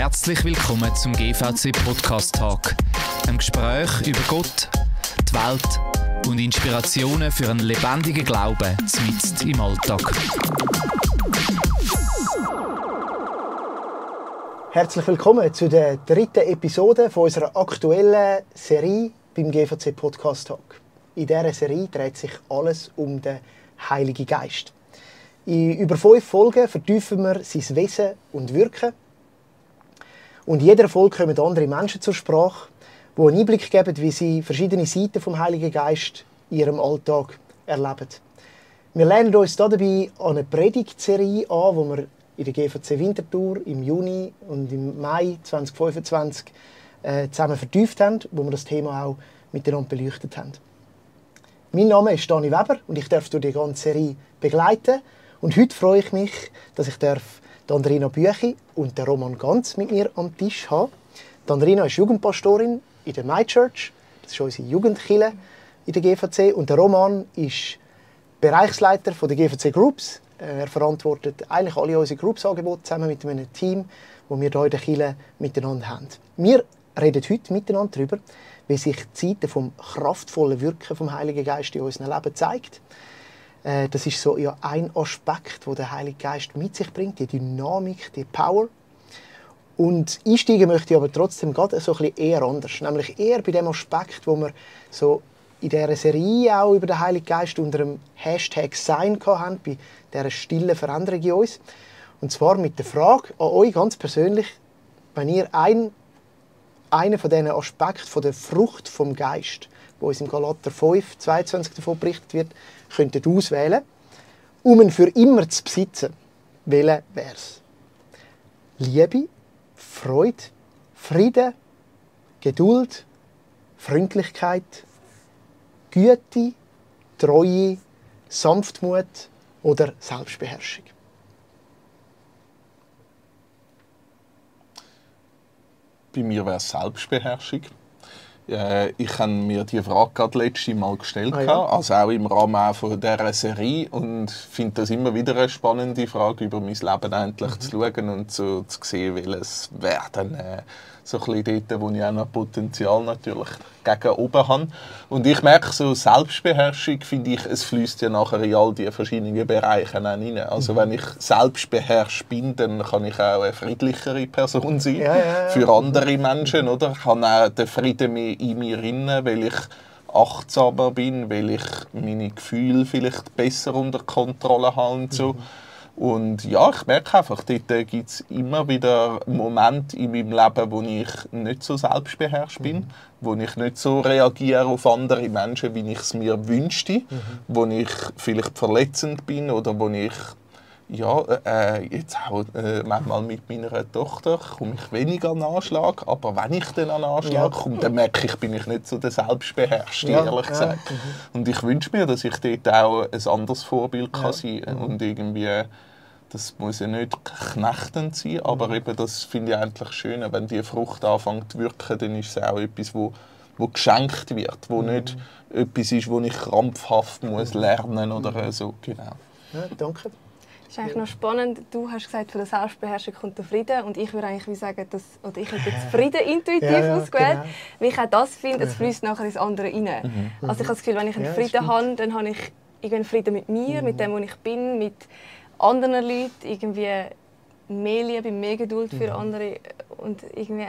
Herzlich willkommen zum GVC Podcast Talk, einem Gespräch über Gott, die Welt und Inspirationen für einen lebendigen Glauben mitten im Alltag. Herzlich willkommen zu der dritten Episode von unserer aktuellen Serie beim GVC Podcast Talk. In dieser Serie dreht sich alles um den Heiligen Geist. In über 5 Folgen vertiefen wir sein Wesen und Wirken. Und in jeder Folge kommen andere Menschen zur Sprache, die einen Einblick geben, wie sie verschiedene Seiten vom Heiligen Geist in ihrem Alltag erleben. Wir lernen uns dabei an eine Predigtserie an, die wir in der GVC Winterthur im Juni und im Mai 2025 zusammen vertieft haben, wo wir das Thema auch miteinander beleuchtet haben. Mein Name ist Dani Weber und ich darf durch die ganze Serie begleiten. Und heute freue ich mich, dass ich Andrina Büchi und Roman Ganz mit mir am Tisch habe. Andrina ist Jugendpastorin in der My Church, das ist unsere Jugendkirche in der GVC. Und der Roman ist Bereichsleiter der GVC Groups. Er verantwortet eigentlich alle unsere Groups-Angebote zusammen mit einem Team, das wir hier in der Kirche miteinander haben. Wir reden heute miteinander darüber, wie sich die Seite vom kraftvollen Wirken vom Heiligen Geist in unserem Leben zeigt. Das ist so ja ein Aspekt, den der Heilige Geist mit sich bringt, die Dynamik, die Power. Und einsteigen möchte ich aber trotzdem gerade so ein bisschen eher anders, nämlich eher bei dem Aspekt, wo wir so in dieser Serie auch über den Heiligen Geist unter dem Hashtag Sein hatten, bei dieser stillen Veränderung in uns. Und zwar mit der Frage an euch ganz persönlich, wenn ihr einen von diesen Aspekten von der Frucht vom Geist, wo uns im Galater 5, 22 davon berichtet wird, könntet auswählen, um ihn für immer zu besitzen. Welcher wäre es? Liebe, Freude, Frieden, Geduld, Freundlichkeit, Güte, Treue, Sanftmut oder Selbstbeherrschung? Bei mir wäre es Selbstbeherrschung. Ich habe mir die Frage gerade letztes Mal gestellt, also auch im Rahmen von dieser Serie, und finde das immer wieder eine spannende Frage, über mein Leben endlich zu schauen und zu sehen, welches wäre dann so ein bisschen dort, wo ich auch noch Potenzial natürlich gegen oben habe. Und ich merke, so Selbstbeherrschung, finde ich, es fließt ja nachher in all diese verschiedenen Bereiche rein. Also wenn ich selbstbeherrscht bin, dann kann ich auch eine friedlichere Person sein für andere Menschen, oder? Ich habe auch den Frieden mehr in mir drin, weil ich achtsamer bin, weil ich meine Gefühle vielleicht besser unter Kontrolle habe und so. Und ja, ich merke einfach, dort gibt es immer wieder Momente in meinem Leben, wo ich nicht so selbstbeherrscht bin, wo ich nicht so reagiere auf andere Menschen, wie ich es mir wünschte, wo ich vielleicht verletzend bin oder wo ich jetzt auch manchmal mit meiner Tochter komme ich weniger an den Anschlag, aber wenn ich dann an den Anschlag komme, dann merke ich, bin ich nicht so der Selbstbeherrschte, ehrlich gesagt. Und ich wünsche mir, dass ich dort auch ein anderes Vorbild kann sein kann. Und irgendwie, das muss ja nicht knechtend sein, aber eben, das finde ich eigentlich schön, wenn die Frucht anfängt zu wirken, dann ist es auch etwas, wo geschenkt wird, wo nicht etwas ist, wo ich krampfhaft muss lernen oder so. Genau. Ja, danke. Das ist eigentlich noch spannend. Du hast gesagt, von der Selbstbeherrschung kommt der Frieden. Und ich würde eigentlich sagen, ich hätte jetzt Frieden intuitiv ausgewählt. Genau. Weil ich auch das finde, es fließt nachher ins andere rein. Also ich habe das Gefühl, wenn ich einen Frieden habe, dann habe ich einen Frieden mit mir, mit dem, wo ich bin, mit anderen Leuten, irgendwie mehr Liebe, mehr Geduld für andere und irgendwie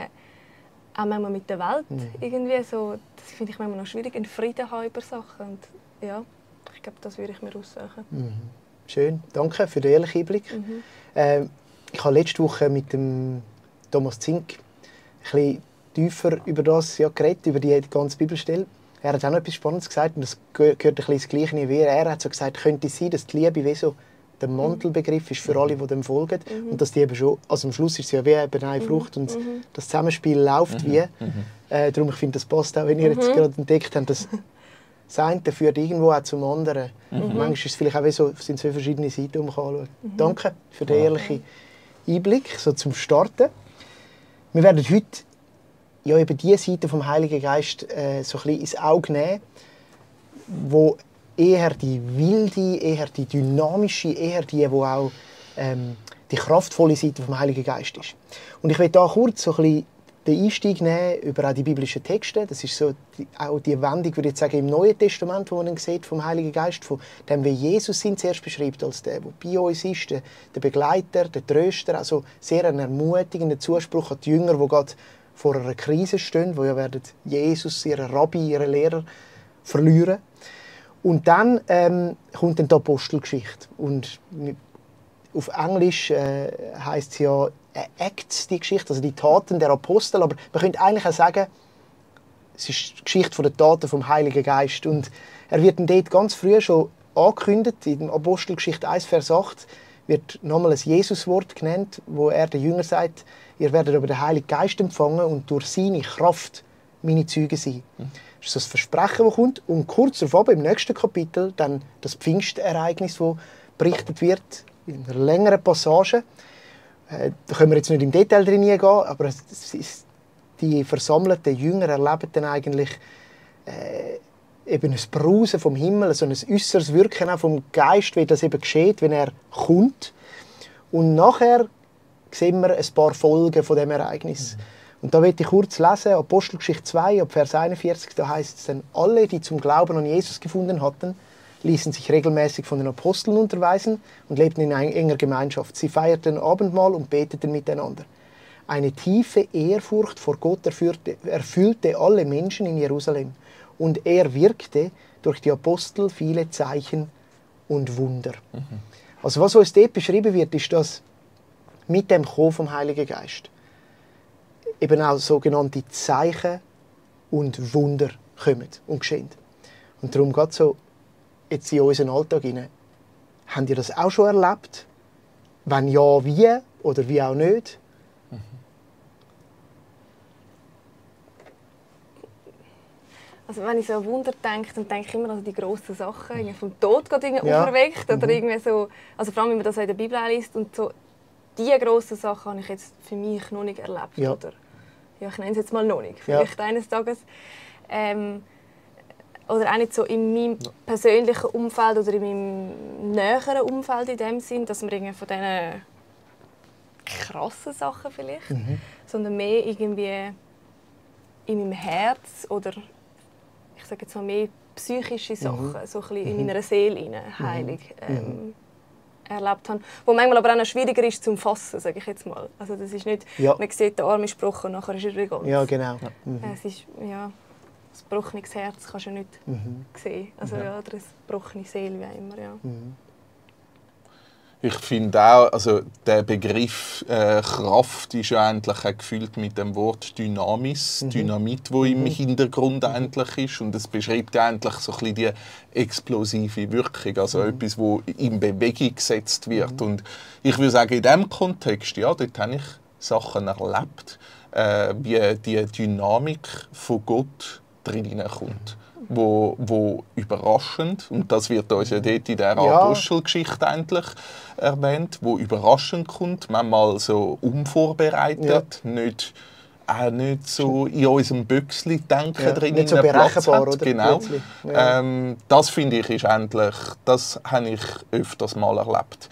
auch manchmal mit der Welt. Irgendwie so, das finde ich manchmal noch schwierig, einen Frieden haben über Sachen. Und ja, ich glaube, das würde ich mir aussuchen. Schön, danke für den ehrlichen Einblick. Ich habe letzte Woche mit dem Thomas Zink ein bisschen tiefer über das geredet, über die ganze Bibelstelle. Er hat auch noch etwas Spannendes gesagt, und das gehört ein bisschen ins Gleiche wie er. Er hat so gesagt, könnte es sein, dass die Liebe wie so der Mantelbegriff ist für alle, die dem folgen. Und dass die eben schon, also am Schluss ist es ja wie eben eine Frucht und das Zusammenspiel läuft wie. Darum, ich finde, das passt auch, wenn ihr jetzt gerade entdeckt habt, dass das eine führt irgendwo auch zum anderen. Manchmal ist es vielleicht auch wie so, sind zwei verschiedene Seiten, die man anschauen kann. Danke für den ehrlichen Einblick, so zum Starten. Wir werden heute eben die Seite vom Heiligen Geist so ein bisschen ins Auge nehmen, wo eher die wilde, eher die dynamische, eher die auch die kraftvolle Seite vom Heiligen Geist ist. Und ich will da kurz so ein bisschen den Einstieg nehmen über auch die biblischen Texte. Das ist so auch die Wendung, würde ich sagen, im Neuen Testament, wo man dann sieht vom Heiligen Geist, von dem, wie Jesus ihn zuerst beschreibt, als der bei uns ist, der Begleiter, der Tröster, also sehr ein ermutigender Zuspruch an die Jünger, die gerade vor einer Krise stehen, wo ja werden Jesus, ihren Rabbi, ihren Lehrer verlieren. Und dann kommt dann die Apostelgeschichte. Und auf Englisch heisst es ja Acts, die Geschichte, also die Taten der Apostel. Aber man könnte eigentlich auch sagen, es ist die Geschichte der Taten vom Heiligen Geist. Und er wird dann dort ganz früh schon angekündigt, in der Apostelgeschichte 1, Vers 8, wird nochmal ein Jesuswort genannt, wo er den Jüngern sagt, ihr werdet aber den Heiligen Geist empfangen und durch seine Kraft meine Zeugen sein. Das ist das Versprechen, das kommt. Und kurz darauf, im nächsten Kapitel, dann das Pfingstereignis, das berichtet wird, in einer längeren Passage. Da können wir jetzt nicht im Detail drin gehen, aber die versammelten Jünger erleben dann eigentlich eben ein Brausen vom Himmel, also ein äußeres Wirken auch vom Geist, wie das eben geschieht, wenn er kommt. Und nachher sehen wir ein paar Folgen von dem Ereignis. Und da möchte ich kurz lesen, Apostelgeschichte 2, ab Vers 41, da heißt es dann, alle, die zum Glauben an Jesus gefunden hatten, ließen sich regelmäßig von den Aposteln unterweisen und lebten in enger Gemeinschaft. Sie feierten Abendmahl und beteten miteinander. Eine tiefe Ehrfurcht vor Gott erfüllte alle Menschen in Jerusalem. Und er wirkte durch die Apostel viele Zeichen und Wunder. Also was uns dort beschrieben wird, ist, dass mit dem Kommen vom Heiligen Geist eben auch sogenannte Zeichen und Wunder kommen und geschehen. Und darum geht es so jetzt in unseren Alltag hinein. Habt ihr das auch schon erlebt? Wenn ja, wie oder wie auch nicht? Also wenn ich so an Wunder denke, dann denke ich immer an die grossen Sachen, irgendwie vom Tod gerade auferweckt oder irgendwie so, also vor allem, wenn man das in der Bibel liest und so, diese grossen Sachen habe ich jetzt für mich noch nicht erlebt, oder? Ja, ich nenne es jetzt mal noch nicht, vielleicht eines Tages. Oder auch nicht so in meinem persönlichen Umfeld oder in meinem näheren Umfeld in dem Sinn, dass man irgendwie von diesen krassen Sachen vielleicht, sondern mehr irgendwie in meinem Herz oder ich sage jetzt mal mehr psychische Sachen, so ein bisschen in meiner Seele heilig erlebt habe. Wo manchmal aber auch noch schwieriger ist zum Fassen, sage ich jetzt mal. Also das ist nicht, man sieht, der Arm ist gebrochen und nachher ist er wieder ganz. Ja, genau. Es ist, das gebrochenes Herz kannst du nicht sehen. Also oder eine gebrochene Seele, wie auch immer. Ja. Ich finde auch, also der Begriff Kraft ist ja eigentlich auch gefüllt mit dem Wort Dynamis, Dynamit, wo im Hintergrund eigentlich ist. Und es beschreibt ja eigentlich so ein bisschen die explosive Wirkung, also etwas, wo in Bewegung gesetzt wird. Und ich würde sagen, in diesem Kontext, ja, dort habe ich Sachen erlebt, wie die Dynamik von Gott drin kommt. Wo überraschend, und das wird uns ja dort in der Apostelgeschichte eigentlich erwähnt, wo überraschend kommt, manchmal so unvorbereitet, nicht so in unserem Büchsli denken drin, nicht so berechenbar, oder? Genau. Das finde ich ist endlich, das habe ich öfters mal erlebt.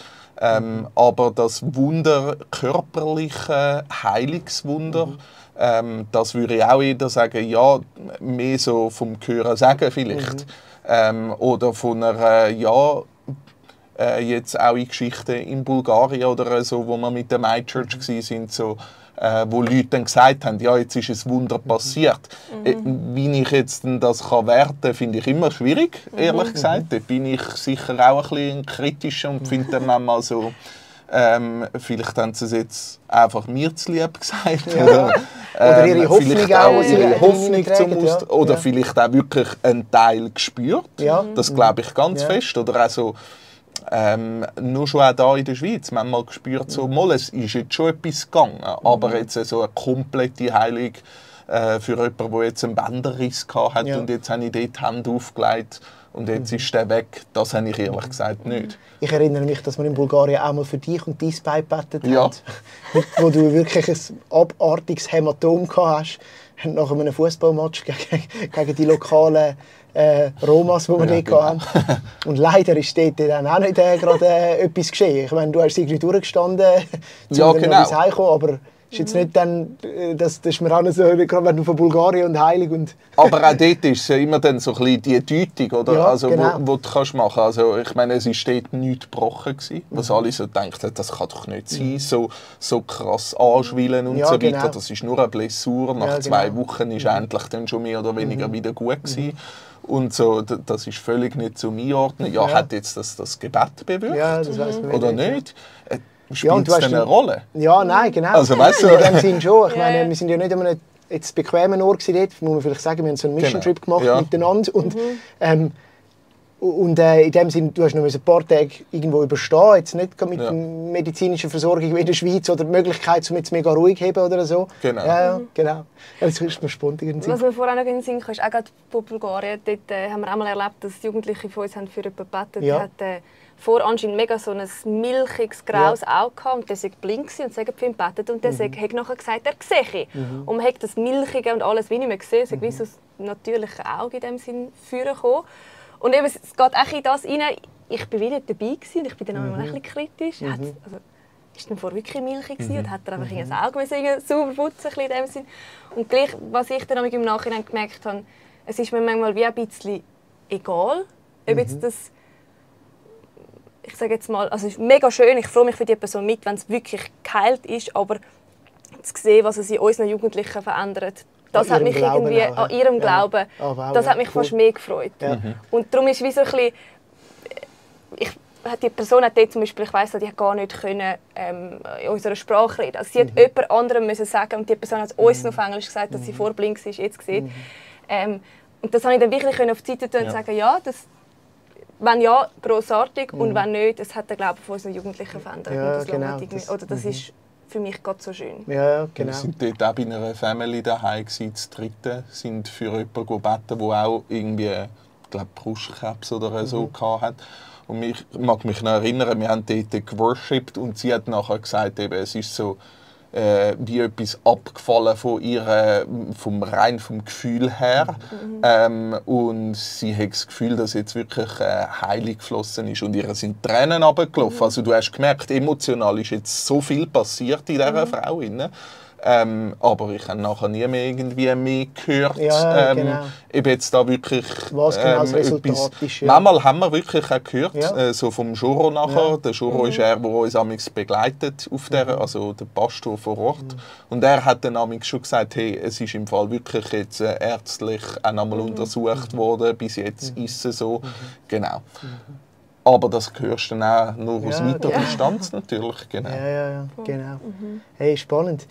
Aber das Wunder, körperliche Heilungswunder, das würde ich auch eher sagen, ja, mehr so vom Hören sagen vielleicht. Oder von einer, jetzt auch in Geschichten in Bulgarien oder so, wo wir mit der My Church waren, so, wo Leute dann gesagt haben, ja, jetzt ist ein Wunder passiert. Wie ich jetzt das werten kann, finde ich immer schwierig, ehrlich gesagt. Da bin ich sicher auch ein bisschen kritisch und finde dann manchmal so, vielleicht haben sie es jetzt einfach mir zu lieb gesagt. Oder ihre Hoffnung auch. Ihre Hoffnung zum Ausdruck. Oder vielleicht auch wirklich einen Teil gespürt. Das glaube ich ganz fest. Oder auch so, nur schon auch hier in der Schweiz, manchmal gespürt, so, es ist jetzt schon etwas gegangen, aber jetzt so eine komplette Heilung für jemanden, der jetzt einen Bänderriss hatte und jetzt habe ich dort die Hand aufgelegt und jetzt ist der weg, das habe ich ehrlich gesagt nicht. Ich erinnere mich, dass wir in Bulgarien auch mal für dich und dein Bein gebetet haben, wo du wirklich ein abartiges Hämatom gehabt hast nach einem Fußballmatch gegen die lokalen Romas, die wir dort genau. hatten. Und leider ist dort dann auch nicht gerade etwas geschehen. Ich meine, du hast irgendwie durchgestanden, Ja, genau. noch bis heimkommen, aber ist jetzt nicht dann, das ist mir auch nicht so, gerade wenn du von Bulgarien und heilig und... Aber auch dort ist es ja immer dann so ein bisschen die Deutung, oder? Ja, Also, genau. wo du kannst machen. Also, ich meine, es war dort nichts gebrochen gewesen, was alle so dachten, das kann doch nicht sein, so krass anschwillen und Ja, so weiter. genau. Das ist nur eine Blessur. Nach Ja, 2 genau. Wochen ist endlich dann schon mehr oder weniger wieder gut gewesen. Und so, das ist völlig nicht zum Einordnen. Ja, Ja. hat jetzt das Gebet bewirkt? Ja, das weiss man Oder nicht. nicht? Ja, Spielt und du es hast denn eine dann- Rolle? Ja, nein, genau. Also, weißt du- In dem Sinn schon. Ich Ja, meine, ja. wir sind ja nicht an einem jetzt bequemen Ort gewesen dort, muss man vielleicht sagen. Wir haben so einen Mission Trip gemacht Ja. miteinander. Und in dem Sinn, du hast noch ein paar Tage irgendwo überstehen, jetzt nicht gerade mit Ja. medizinischer Versorgung wie in der Schweiz oder die Möglichkeit, um jetzt mega ruhig zu haben oder so. Genau. Ja, genau. Ja, das ist mir spontan. Was mir vorher noch in den Sinn kam, ist auch gerade von Bulgarien. Dort haben wir einmal erlebt, dass Jugendliche von uns haben für jemanden gebetet Ja. hat. Vor anscheinend mega so ein milchiges, graues Auge gehabt und der war blind gewesen und sagt für ihn gebetet und der hat nachher gesagt, er sehe. Und man hat das Milchige und alles wie nicht mehr gesehen. Es ist wie so ein natürliches Auge in dem Sinn führen gekommen. Und eben, es geht auch in das rein. Ich war wie nicht dabei gewesen, und ich bin dann auch ein bisschen kritisch. Ist dann vorher wirklich milchig gewesen, oder hat er einfach ein Auge sauber putzen in dem Sinn. Und gleich, was ich dann im Nachhinein gemerkt habe, es ist mir manchmal wie ein bisschen egal, ob jetzt das, ich sage jetzt mal, also es ist mega schön, ich freue mich für die Person mit, wenn es wirklich geheilt ist, aber zu sehen, was es in unseren Jugendlichen verändert, das An hat ihrem mich Glauben irgendwie, auch, ja. an ihrem Ja. Glauben, Ah, wow, das ja, hat mich cool. fast mehr gefreut. Ja. Und darum ist wie so ein bisschen, die Person hat dort zum Beispiel, ich weiss, die hat gar nicht können, in unserer Sprache reden. Also sie hat jemand anderem müssen sagen und die Person hat uns auf Englisch gesagt, dass sie vorblind war, jetzt sieht. Und das konnte ich dann wirklich auf die Seite tun und sagen, ja, das, wenn ja, grossartig und wenn nicht, es hat den Glauben von unseren Jugendlichen verändert. Ja, und das genau, langt irgendwie- oder das ist für mich gerade so schön. Ja, genau. Wir sind dort auch bei einer Family daheim gewesen, das dritte, sind für jemanden gebeten, der auch irgendwie, ich glaube, Brustkrebs oder so hatte. Und ich mag mich noch erinnern, wir haben dort geworshipped und sie hat nachher gesagt, eben, es ist so wie etwas abgefallen von ihr, rein vom Gefühl her. Und sie hat das Gefühl, dass jetzt wirklich heilig geflossen ist und ihr sind Tränen runtergelaufen. Also du hast gemerkt, emotional ist jetzt so viel passiert in dieser Frau. Aber ich habe nachher nie mehr irgendwie mehr gehört. Ja, genau. Ob jetzt da wirklich Was genau das Resultat ist, ja. Manchmal haben wir wirklich auch gehört, Ja. so vom Juro nachher. Ja. Der Juro ist er, der uns amigs begleitet, auf der, also der Pastor vor Ort. Und er hat dann amigs schon gesagt, hey, es ist im Fall wirklich jetzt ärztlich auch einmal untersucht worden, bis jetzt ist es so. Genau. Aber das hörst du dann auch nur aus Ja, weiter genau. Distanz natürlich. Genau. Ja, genau. Hey, spannend.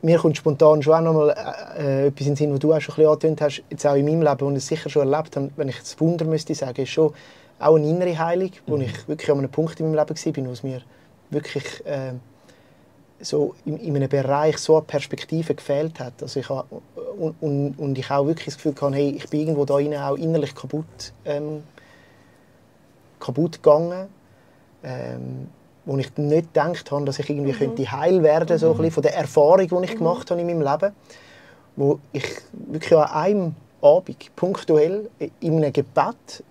Mir kommt spontan schon auch noch mal etwas in den Sinn, was du auch schon ein bisschen angetönt hast, jetzt auch in meinem Leben und es sicher schon erlebt habe, wenn ich das Wunder müsste sagen, ist schon auch eine innere Heilung, wo ich wirklich an einem Punkt in meinem Leben war, wo es mir wirklich so in einem Bereich so eine Perspektive gefehlt hat. Also ich habe, und ich auch wirklich das Gefühl hatte, hey, ich bin irgendwo da rein auch innerlich kaputt gegangen. Wo ich nicht gedacht habe, dass ich irgendwie könnte heil werden so ein bisschen von der Erfahrung, die ich gemacht habe in meinem Leben. Wo ich wirklich an einem Abend, punktuell, in einem Gebet,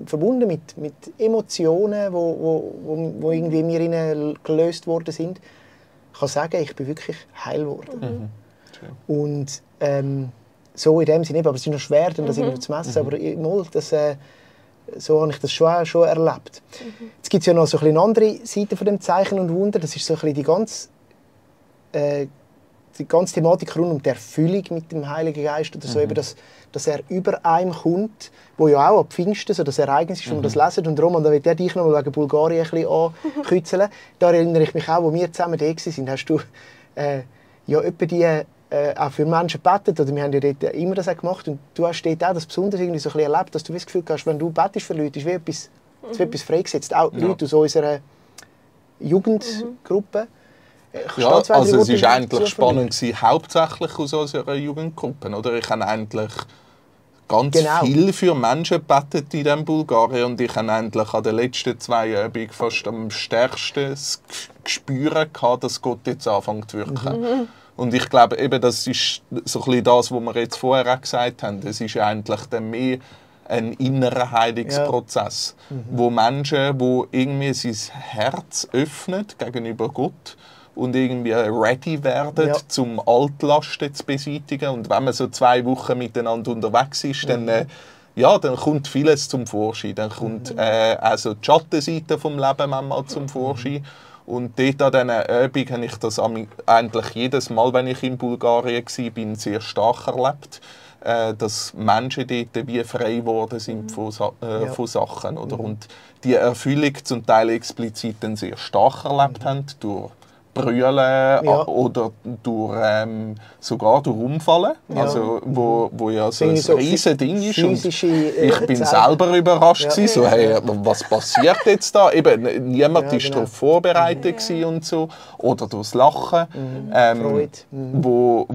verbunden mit Emotionen, wo irgendwie in mir gelöst worden sind, kann sagen, ich bin wirklich heil geworden. Und so in dem Sinne, aber es ist noch schwer, das irgendwie zu messen, aber so habe ich das schon erlebt. Jetzt gibt es ja noch so eine andere Seite von dem Zeichen und Wunder. Das ist so ein bisschen die ganze Thematik rund um die Erfüllung mit dem Heiligen Geist. Oder so, eben, dass er über einem kommt, wo ja auch am Pfingsten so das Ereignis ist, wo wir das lesen. Und Roman, da will ich dich noch mal wegen Bulgarien ein bisschen ankützeln. Da erinnere ich mich auch, wo wir zusammen da waren, hast du ja etwa die auch für Menschen gebetet, oder wir haben ja dort immer das auch gemacht, und du hast dort auch das Besonders irgendwie so ein bisschen erlebt, dass du das Gefühl hast, wenn du betest für Leute, ist wie etwas freigesetzt, auch Leute aus unserer Jugendgruppe. Ja, also es war eigentlich spannend gewesen, hauptsächlich aus unserer Jugendgruppe, oder? Ich habe eigentlich ganz viel für Menschen gebetet in diesem Bulgarien und ich habe eigentlich an den letzten 2 Übungen fast am stärksten das Gespür gehabt, dass Gott jetzt anfängt zu wirken. Und ich glaube, eben, das ist so ein bisschen das, was wir jetzt vorher auch gesagt haben. Es ist eigentlich dann mehr ein innerer Heilungsprozess, wo Menschen, wo irgendwie sein Herz öffnen gegenüber Gott und irgendwie ready werden, um Altlasten zu beseitigen. Und wenn man so 2 Wochen miteinander unterwegs ist, dann dann kommt vieles zum Vorschein. Dann kommt also die Schattenseite vom Leben manchmal zum Vorschein. Und dort an diesen Übungen habe ich das eigentlich jedes Mal, wenn ich in Bulgarien war, sehr stark erlebt, dass Menschen dort wie frei geworden sind von Sachen. Oder? Und die Erfüllung zum Teil explizit dann sehr stark erlebt haben, durch Brüllen oder durch, sogar durch Umfallen, also, wo ja so ein riesen Ding ist. Und ich bin selber überrascht gewesen, so, hey, was passiert jetzt da? Eben, niemand war darauf vorbereitet und so. Oder durchs Lachen, wo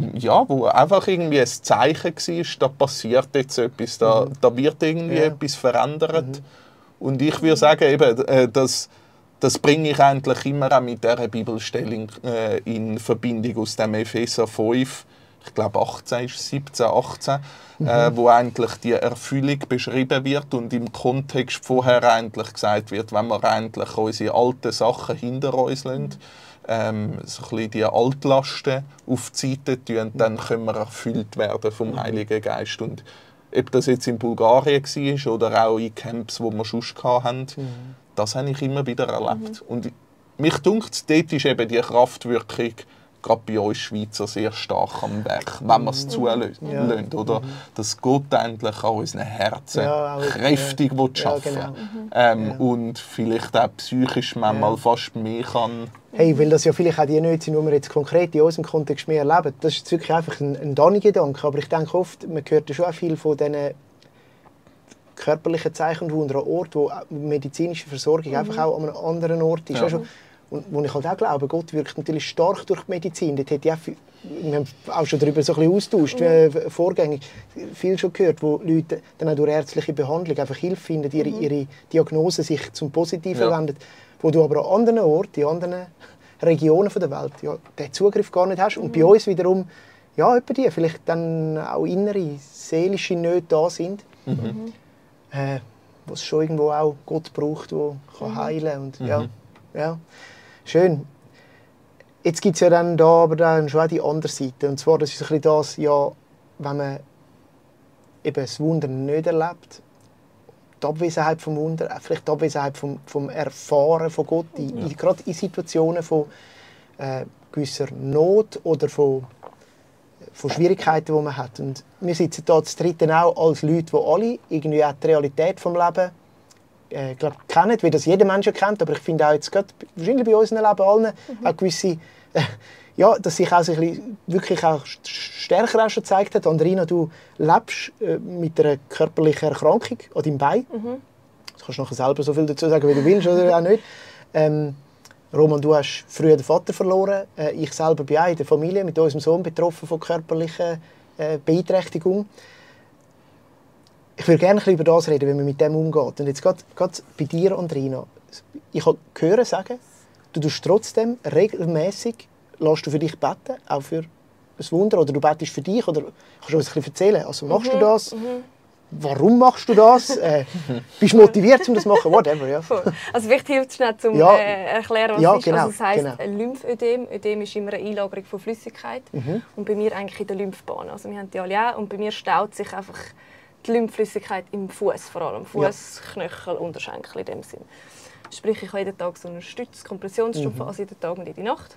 einfach irgendwie ein Zeichen war, da passiert jetzt etwas, da wird irgendwie etwas verändert. Und ich würde sagen, eben, das bringe ich eigentlich immer auch mit dieser Bibelstelle in Verbindung aus dem Epheser 5, ich glaube 17, 18, wo eigentlich die Erfüllung beschrieben wird und im Kontext vorher eigentlich gesagt wird, wenn wir eigentlich unsere alten Sachen hinter uns lassen, so ein bisschen die Altlasten auf die Seite tun, dann können wir erfüllt werden vom Heiligen Geist. Und ob das jetzt in Bulgarien war oder auch in Camps, die wir sonst hatten, das habe ich immer wieder erlebt. Und mich dunkt, dort ist eben die Kraftwirkung gerade bei uns Schweizer sehr stark am Werk, wenn wir es zulassen, oder? Dass Gott endlich an unseren Herzen kräftig arbeiten will. Und vielleicht auch psychisch manchmal fast mehr kann. Hey, weil das ja vielleicht auch die Nöte sind, die wir jetzt konkret in unserem Kontext mehr erleben. Das ist wirklich einfach ein Dani-Gedanke. Aber ich denke oft, man hört ja schon auch viel von diesen körperlichen Zeichen und Wunder an Ort, wo medizinische Versorgung einfach auch an einem anderen Ort ist. Also, und wo ich halt auch glaube, Gott wirkt natürlich stark durch die Medizin. Dort hätte ich wir haben auch schon darüber so ein bisschen austauscht, vorgängig viel schon gehört, wo Leute dann auch durch ärztliche Behandlung einfach Hilfe finden, ihre Diagnose sich zum Positiven wendet, wo du aber an anderen Orten, in anderen Regionen der Welt den Zugriff gar nicht hast. Und bei uns wiederum, etwa die vielleicht dann auch innere, seelische Nöte da sind, wo es schon irgendwo auch Gott braucht, der kann heilen kann. Schön. Jetzt gibt es ja dann da aber dann schon auch die andere Seite. Und zwar, das ist ein bisschen das, wenn man eben das Wunder nicht erlebt, die Abwesenheit vom Wunder, vielleicht die Abwesenheit vom Erfahren von Gott, gerade in Situationen von gewisser Not oder von Schwierigkeiten, die man hat. Und wir sitzen hier zu dritt auch als Leute, die alle irgendwie auch die Realität des Lebens kennen, wie das jeder Mensch kennt, aber ich finde auch jetzt gerade, wahrscheinlich bei uns im Leben allen, auch gewisse, dass sich auch so ein bisschen wirklich auch stärker auch schon gezeigt hat. Andrina, du lebst mit einer körperlichen Erkrankung an deinem Bein. Du kannst nachher selber so viel dazu sagen, wie du willst, oder auch nicht. Roman, du hast früher den Vater verloren. Ich selber bin auch in der Familie mit unserem Sohn betroffen von körperlicher Beeinträchtigung. Ich würde gerne über das reden, wie man mit dem umgeht. Und jetzt gerade bei dir, Andrina, ich habe gehört sagen, du tust trotzdem regelmäßig, lässt du für dich beten, auch für ein Wunder, oder du betest für dich, oder kannst du uns ein bisschen erzählen? Also machst du das? Warum machst du das? Bist du motiviert, um das zu machen? Whatever, ja. Also vielleicht hilft es schnell, um erklären, was es ist. Also es heisst Lymphödem. Ödem ist immer eine Einlagerung von Flüssigkeit. Und bei mir eigentlich in der Lymphbahn. Also wir haben die alle auch. Und bei mir staut sich einfach die Lymphflüssigkeit im Fuß, vor allem Fuß, Knöchel, Unterschenkel in dem Sinn. Sprich, ich habe jeden Tag so eine Kompressionsstufe, also jeden Tag und jede Nacht.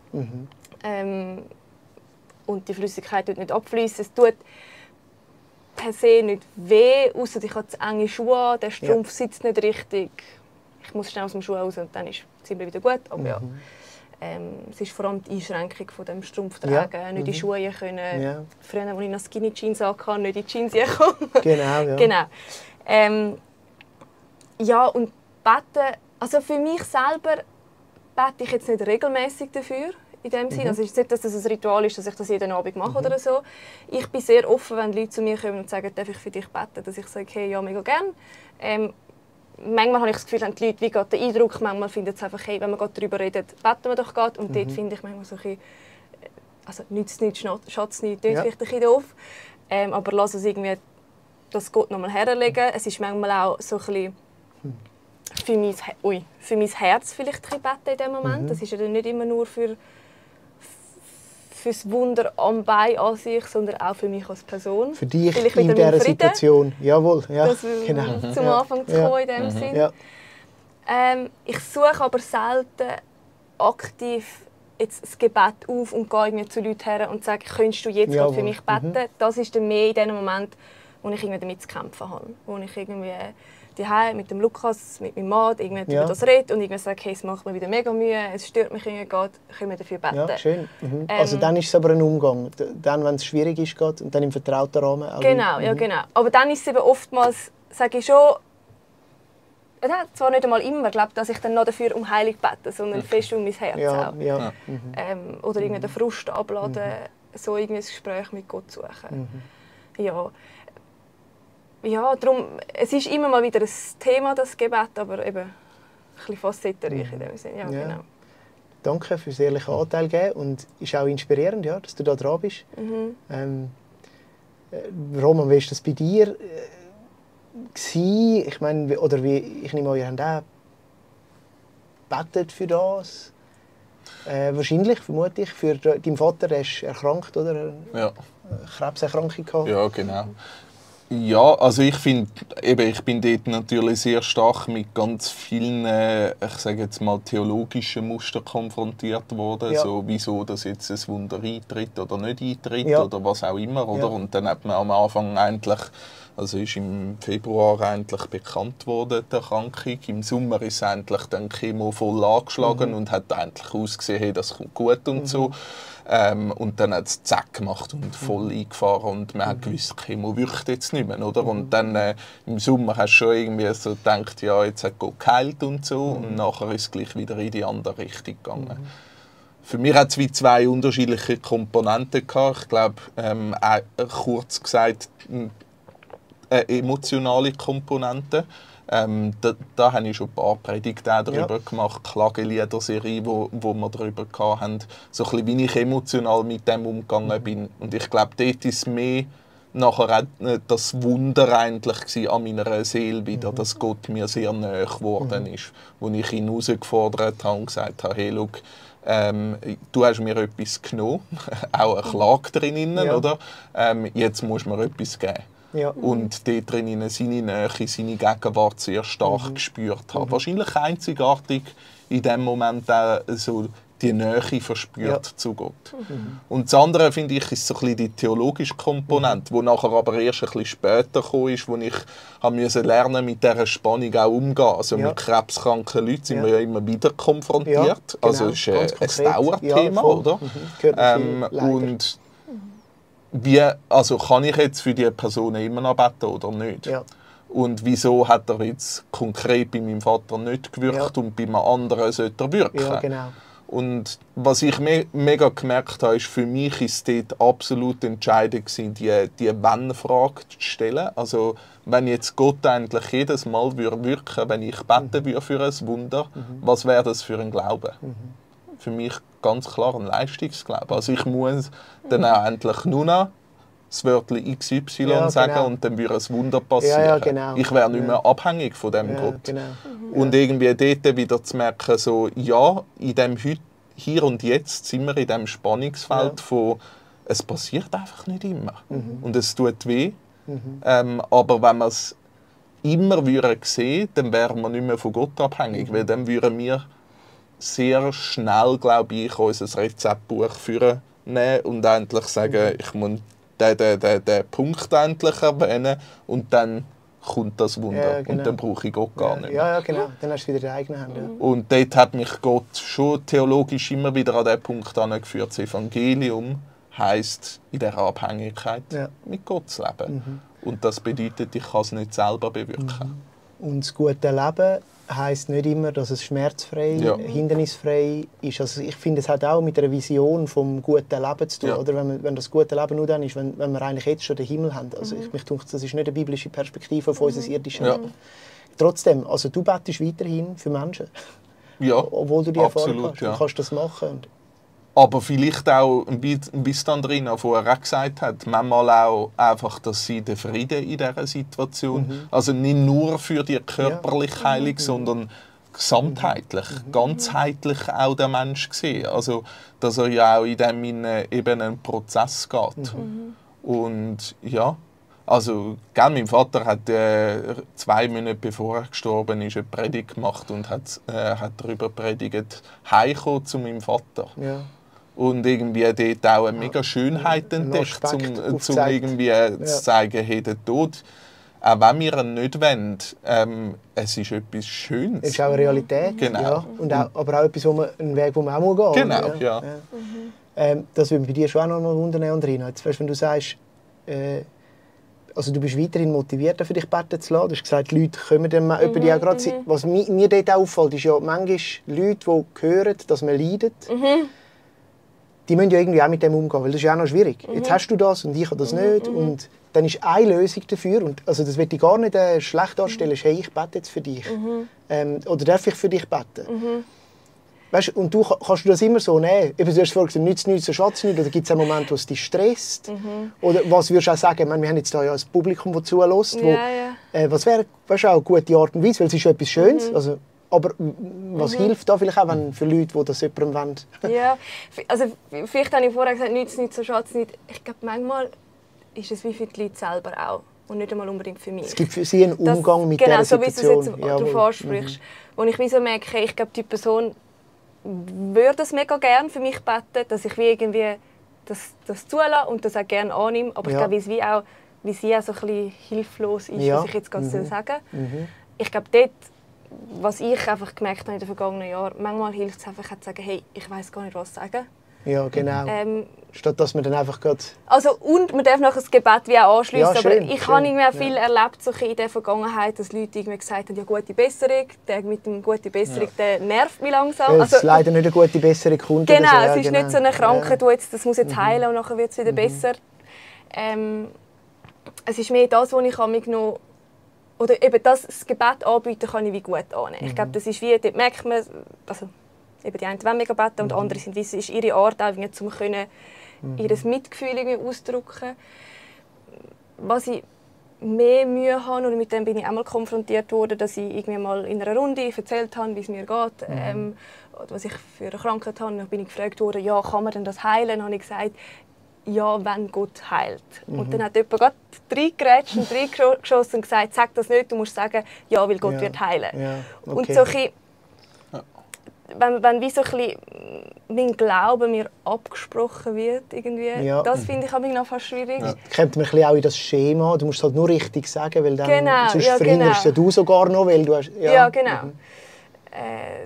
Und die Flüssigkeit tut nicht abfließen. Es tut per se nicht weh, außer ich habe zu enge Schuhe an, der Strumpf sitzt nicht richtig. Ich muss schnell aus dem Schuh raus und dann ist es ziemlich wieder gut. Aber es ist vor allem die Einschränkung von dem Strumpf tragen, nicht in die Schuhe können. Früher, als ich noch Skinny Jeans hatte, nicht in die Jeans kommen. Genau. Und beten, also für mich selber bete ich jetzt nicht regelmäßig dafür. In dem Sinn. Also es ist nicht, dass das ein Ritual ist, dass ich das jeden Abend mache oder so. Ich bin sehr offen, wenn Leute zu mir kommen und sagen, darf ich für dich beten, dass ich sage, hey, ja, mega gerne. Manchmal habe ich das Gefühl, haben die Leute wie gerade den Eindruck, manchmal finden sie einfach, hey, wenn wir gerade darüber reden, beten wir doch gerade. Und dort finde ich manchmal so ein bisschen, also nützt nichts, schadet nichts, klingt vielleicht ein bisschen doof, aber lass uns irgendwie das Gott nochmal herlegen. Es ist manchmal auch so ein bisschen für mein Herz vielleicht ein bisschen beten in dem Moment. Das ist ja nicht immer nur für das Wunder am Bein an sich, sondern auch für mich als Person. Für dich in dieser Situation. Jawohl, ja, genau. Zum Anfang zu kommen in dem Sinn. Ja. Ich suche aber selten aktiv jetzt das Gebet auf und gehe irgendwie zu Leuten her und sage, könntest du jetzt für mich beten? Das ist dann mehr in dem Moment, wo ich irgendwie damit zu kämpfen habe. Wo ich irgendwie daheim mit dem Lukas, mit meinem Mann, irgendwie über das rede und irgendwie sage, hey, es macht mir wieder mega Mühe, es stört mich irgendwie, können wir dafür beten. Ja, schön. Also dann ist es aber ein Umgang. Dann, wenn es schwierig ist, geht, und dann im vertrauten Rahmen. Genau, ja, genau. Aber dann ist es eben oftmals, sage ich schon, zwar nicht einmal immer, dass ich dann noch dafür um Heilung bete, sondern fest um mein Herz auch. Ja. Oder irgendwie den Frust abladen, so irgendwie ein Gespräch mit Gott suchen. Ja, darum, es ist immer mal wieder ein Thema, das Gebet, aber eben ein bisschen facettenreich in dem Sinne. Ja, genau. Danke für den ehrlichen Anteil geben und es ist auch inspirierend, dass du da dran bist. Roman, wie war das bei dir? Ich meine, oder ich nehme an, ihr habt auch gebetet für das. Wahrscheinlich, vermute ich, für deinen Vater, der ist erkrankt, oder? Ja. Eine Krebserkrankung gehabt. Ja, genau. Ja, also ich finde, ich bin dort natürlich sehr stark mit ganz vielen, ich sage jetzt mal, theologischen Mustern konfrontiert worden. So, wieso das jetzt ein Wunder eintritt oder nicht eintritt oder was auch immer. Oder? Und dann hat man am Anfang eigentlich, also ist im Februar eigentlich bekannt worden, die Erkrankung. Im Sommer ist eigentlich dann Chemo voll angeschlagen und hat eigentlich ausgesehen, hey, das kommt gut und so. Und dann hat es zack gemacht und voll eingefahren und man hat gewusst, Chemo wirkt jetzt nicht mehr, oder? Und dann im Sommer hast du schon irgendwie so gedacht, ja, jetzt hat Gott geheilt und so und nachher ist es gleich wieder in die andere Richtung gegangen. Für mich hat es wie zwei unterschiedliche Komponenten gehabt. Ich glaube, kurz gesagt, eine emotionale Komponente. Da habe ich schon ein paar Predigten darüber gemacht, Klagelieder-Serie, wo wir darüber hatten, so ein bisschen, wie ich emotional mit dem umgegangen bin. Und ich glaube, dort ist mehr nachher auch das Wunder eigentlich an meiner Seele wieder, dass Gott mir sehr nahe geworden ist, wo ich ihn herausgefordert habe und gesagt habe, hey, schau, du hast mir etwas genommen, auch eine Klage drin, oder? Jetzt musst du mir etwas geben. Ja. Und dort drin seine Nähe, seine Gegenwart sehr stark gespürt habe. Wahrscheinlich einzigartig in dem Moment auch so die Nähe verspürt zu Gott. Und das andere, finde ich, ist so ein bisschen die theologische Komponente, die nachher aber erst ein bisschen später kam, wo ich musste lernen, mit dieser Spannung auch umzugehen. Also mit krebskranken Leuten sind wir ja immer wieder konfrontiert. Ja, genau. Also es ist ein Dauerthema, oder? Und also kann ich jetzt für diese Person immer noch beten oder nicht? Ja. Und wieso hat er jetzt konkret bei meinem Vater nicht gewirkt und bei einem anderen sollte er wirken? Ja, genau. Und was ich mega gemerkt habe, ist, für mich ist es dort absolut entscheidend gewesen, die Wenn-Frage zu stellen. Also wenn jetzt Gott eigentlich jedes Mal wirken würde, wenn ich beten würde für ein Wunder, was wäre das für ein Glaube? Für mich ganz klar ein Leistungsglaube. Also ich muss dann auch endlich nur noch das Wörtchen XY sagen und dann würde ein Wunder passieren. Ja, genau. Ich wäre nicht mehr abhängig von dem Gott. Genau. Und irgendwie dort wieder zu merken, so, ja, in dem Hier und Jetzt sind wir in diesem Spannungsfeld von, es passiert einfach nicht immer. Und es tut weh. Aber wenn wir es immer sehen würden, dann wären wir nicht mehr von Gott abhängig. Weil dann würden wir sehr schnell, glaube ich, unser Rezeptbuch führen und endlich sagen, ich muss den Punkt endlich erwähnen und dann kommt das Wunder. Genau. Und dann brauche ich Gott gar nicht mehr. Ja, genau. Dann hast du wieder deine eigene Hand. Ja. Und dort hat mich Gott schon theologisch immer wieder an den Punkt angeführt. Das Evangelium heisst, in dieser Abhängigkeit mit Gott zu leben. Und das bedeutet, ich kann es nicht selber bewirken. Und das gute Leben heisst nicht immer, dass es schmerzfrei, hindernisfrei ist. Also ich finde, es hat auch mit einer Vision vom guten Leben zu tun. Ja. Oder wenn das gute Leben nur dann ist, wenn wir eigentlich jetzt schon den Himmel haben. Also mich denke, das ist nicht eine biblische Perspektive auf unser irdisches Leben. Trotzdem, also du betest weiterhin für Menschen. Ja, obwohl du die Erfahrung hast. Du kannst das machen. Aber vielleicht auch ein bisschen drin, vorher auch gesagt hat, manchmal auch einfach, dass sie den Frieden in dieser Situation, also nicht nur für die körperliche Heilung, sondern gesamtheitlich, ganzheitlich auch der Mensch sehen. Also, dass er ja auch in dem eben einen Prozess geht. Und ja, also, mein Vater hat 2 Monate bevor er gestorben ist, eine Predigt gemacht und hat darüber predigt, heimkommen zu meinem Vater. Ja. Und irgendwie dort auch eine mega Schönheit entdeckt, um irgendwie zu zeigen, hey, der Tod, auch wenn wir ihn nicht wollen, es ist etwas Schönes. Es ist auch eine Realität, genau. Ja. Und auch, aber auch etwas, einen Weg, den man auch gehen muss. Genau, ja. Das würde mich bei dir schon auch noch mal wundern, Andrina. Jetzt, weißt, wenn du sagst, also du bist weiterhin motiviert, für dich beten zu lassen. Du hast gesagt, die Leute kommen dann über die auch gerade. Was mir dort auffällt, ist ja manchmal Leute, die hören, dass man leidet. Die müssen ja irgendwie auch mit dem umgehen, weil das ist ja auch noch schwierig. Jetzt hast du das und ich habe das nicht. Und dann ist eine Lösung dafür. Und, also das will ich gar nicht schlecht darstellen. Hey, ich bete jetzt für dich. Oder darf ich für dich beten? Weißt, und kannst du das immer so nehmen? Eben, du hast vorhin gesagt, nützt so Schatz nicht. Oder gibt es einen Moment, wo es dich stresst? Oder was würdest du auch sagen? Ich meine, wir haben jetzt da ja ein Publikum, das zuhört. Was wäre auch eine gute Art und Weise? Weil es ist ja etwas Schönes. Also, aber was hilft da vielleicht auch wenn für Leute, die das jemandem wollen? Ja, also vielleicht habe ich vorher gesagt, nützt nicht so Schatz nicht. Ich glaube, manchmal ist es wie für die Leute selber auch. Und nicht einmal unbedingt für mich. Es gibt für sie einen Umgang mit dieser Situation. Genau, so wie du es jetzt darauf ansprichst. Wo ich wie so merke, ich glaube, die Person würde es mega gerne für mich beten, dass ich wie irgendwie das zulasse und das auch gerne annehme. Aber ich glaube, wie sie auch so ein bisschen hilflos ist, was ich jetzt gerade sagen soll. Ich glaube, dort, was ich einfach gemerkt habe in den vergangenen Jahren, manchmal hilft es einfach zu sagen, hey, ich weiß gar nicht, was sagen. Ja, genau. Statt dass man dann einfach gerade... Also, und man darf nachher das Gebet wie auch anschliessen. Ja, schön, aber ich habe irgendwie viel erlebt so in der Vergangenheit, dass Leute irgendwie gesagt haben, ja, gute Besserung. Der mit dem gute Besserung, der nervt mich langsam. Es ist leider nicht eine gute Besserung. Genau, so. Es ist nicht so eine Krankheit, das muss jetzt heilen und nachher wird es wieder besser. Es ist mehr das, was ich mich noch... Oder eben das Gebet anbieten kann ich wie gut annehmen. Ich glaube, das ist wie, dort merkt man, also eben die einen wollen mega beten und andere sind, es ist ihre Art, auch um ihr Mitgefühl auszudrücken. Was ich mehr Mühe habe, und mit dem bin ich einmal konfrontiert worden, dass ich irgendwie mal in einer Runde erzählt habe, wie es mir geht, was ich für eine Krankheit habe. Dann bin ich gefragt worden, ja, kann man denn das heilen? Dann habe ich gesagt, ja, wenn Gott heilt. Und dann hat jemand gerade reingegrätscht und reingeschossen und gesagt, sag das nicht, du musst sagen, ja, weil Gott wird heilen. Ja, okay. Und so ein bisschen, wenn wie so ein bisschen mein Glaube mir abgesprochen wird, irgendwie, das finde ich noch fast schwierig. Ja. Kommt man ein bisschen auch in das Schema, du musst es halt nur richtig sagen, weil dann sonst verhinderst du sogar noch, weil du hast... Ja, genau.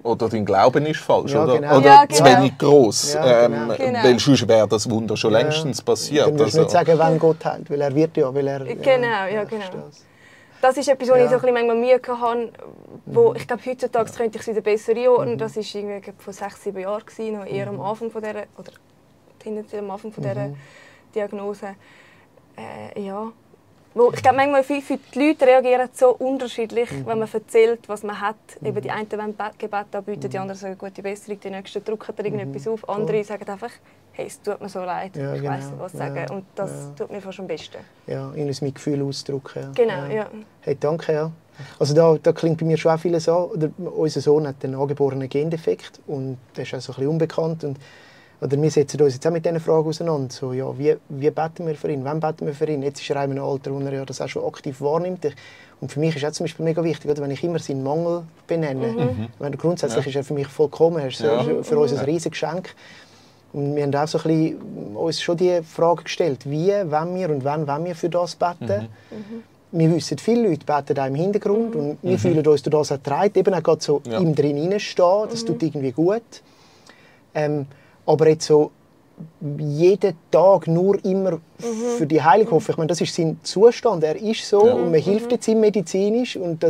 Oder dein Glauben ist falsch, ja, oder? Genau. Oder zu wenig gross. Ja, genau. Weil sonst wäre das Wunder schon längstens passiert. Dann musst du nicht sagen, wenn Gott heilt, weil er wird ja. Weil er, genau. Das ist etwas, wo ich so ein bisschen manchmal Mühe hatte, wo ich glaube, heutzutage könnte ich es wieder besser einordnen. Das war irgendwie vor 6-7 Jahren, noch eher am Anfang von dieser, oder tendenziell am Anfang von dieser Diagnose. Wo ich glaube, manchmal für die Leute reagieren so unterschiedlich, wenn man erzählt, was man hat. Eben die einen wollen Gebet anbieten, die anderen sagen gute Besserung, die nächsten drücken da irgendetwas auf. Andere sagen einfach, hey, es tut mir so leid, ich weiss nicht, was sagen. Und das tut mir fast am besten. Ja, irgendwie mein Gefühl ausdrücken. Ja. Genau, ja. Hey, danke, ja. Also da klingt bei mir schon auch vieles an. Unser Sohn hat einen angeborenen Gendefekt und der ist auch so ein bisschen unbekannt. Oder wir setzen uns jetzt auch mit diesen Fragen auseinander. So, ja, wie beten wir für ihn? Wann beten wir für ihn? Jetzt ist er in einem Alter, wo er ja das auch schon aktiv wahrnimmt. Und für mich ist es zum Beispiel mega wichtig, oder, wenn ich immer seinen Mangel benenne. Grundsätzlich ist er für mich vollkommen. Er ist für uns ein riesiges Geschenk. Und wir haben auch so ein bisschen uns schon die Frage gestellt, wie wollen wir und wann wollen wir für das beten? Wir wissen, viele Leute beten auch im Hintergrund und wir fühlen uns durch das erträgt, eben auch gerade so im drin hineinstehen. Das tut irgendwie gut. Aber jetzt so jeden Tag nur immer für die Heilung hoffen, ich meine, das ist sein Zustand, er ist so und man hilft jetzt ihm medizinisch und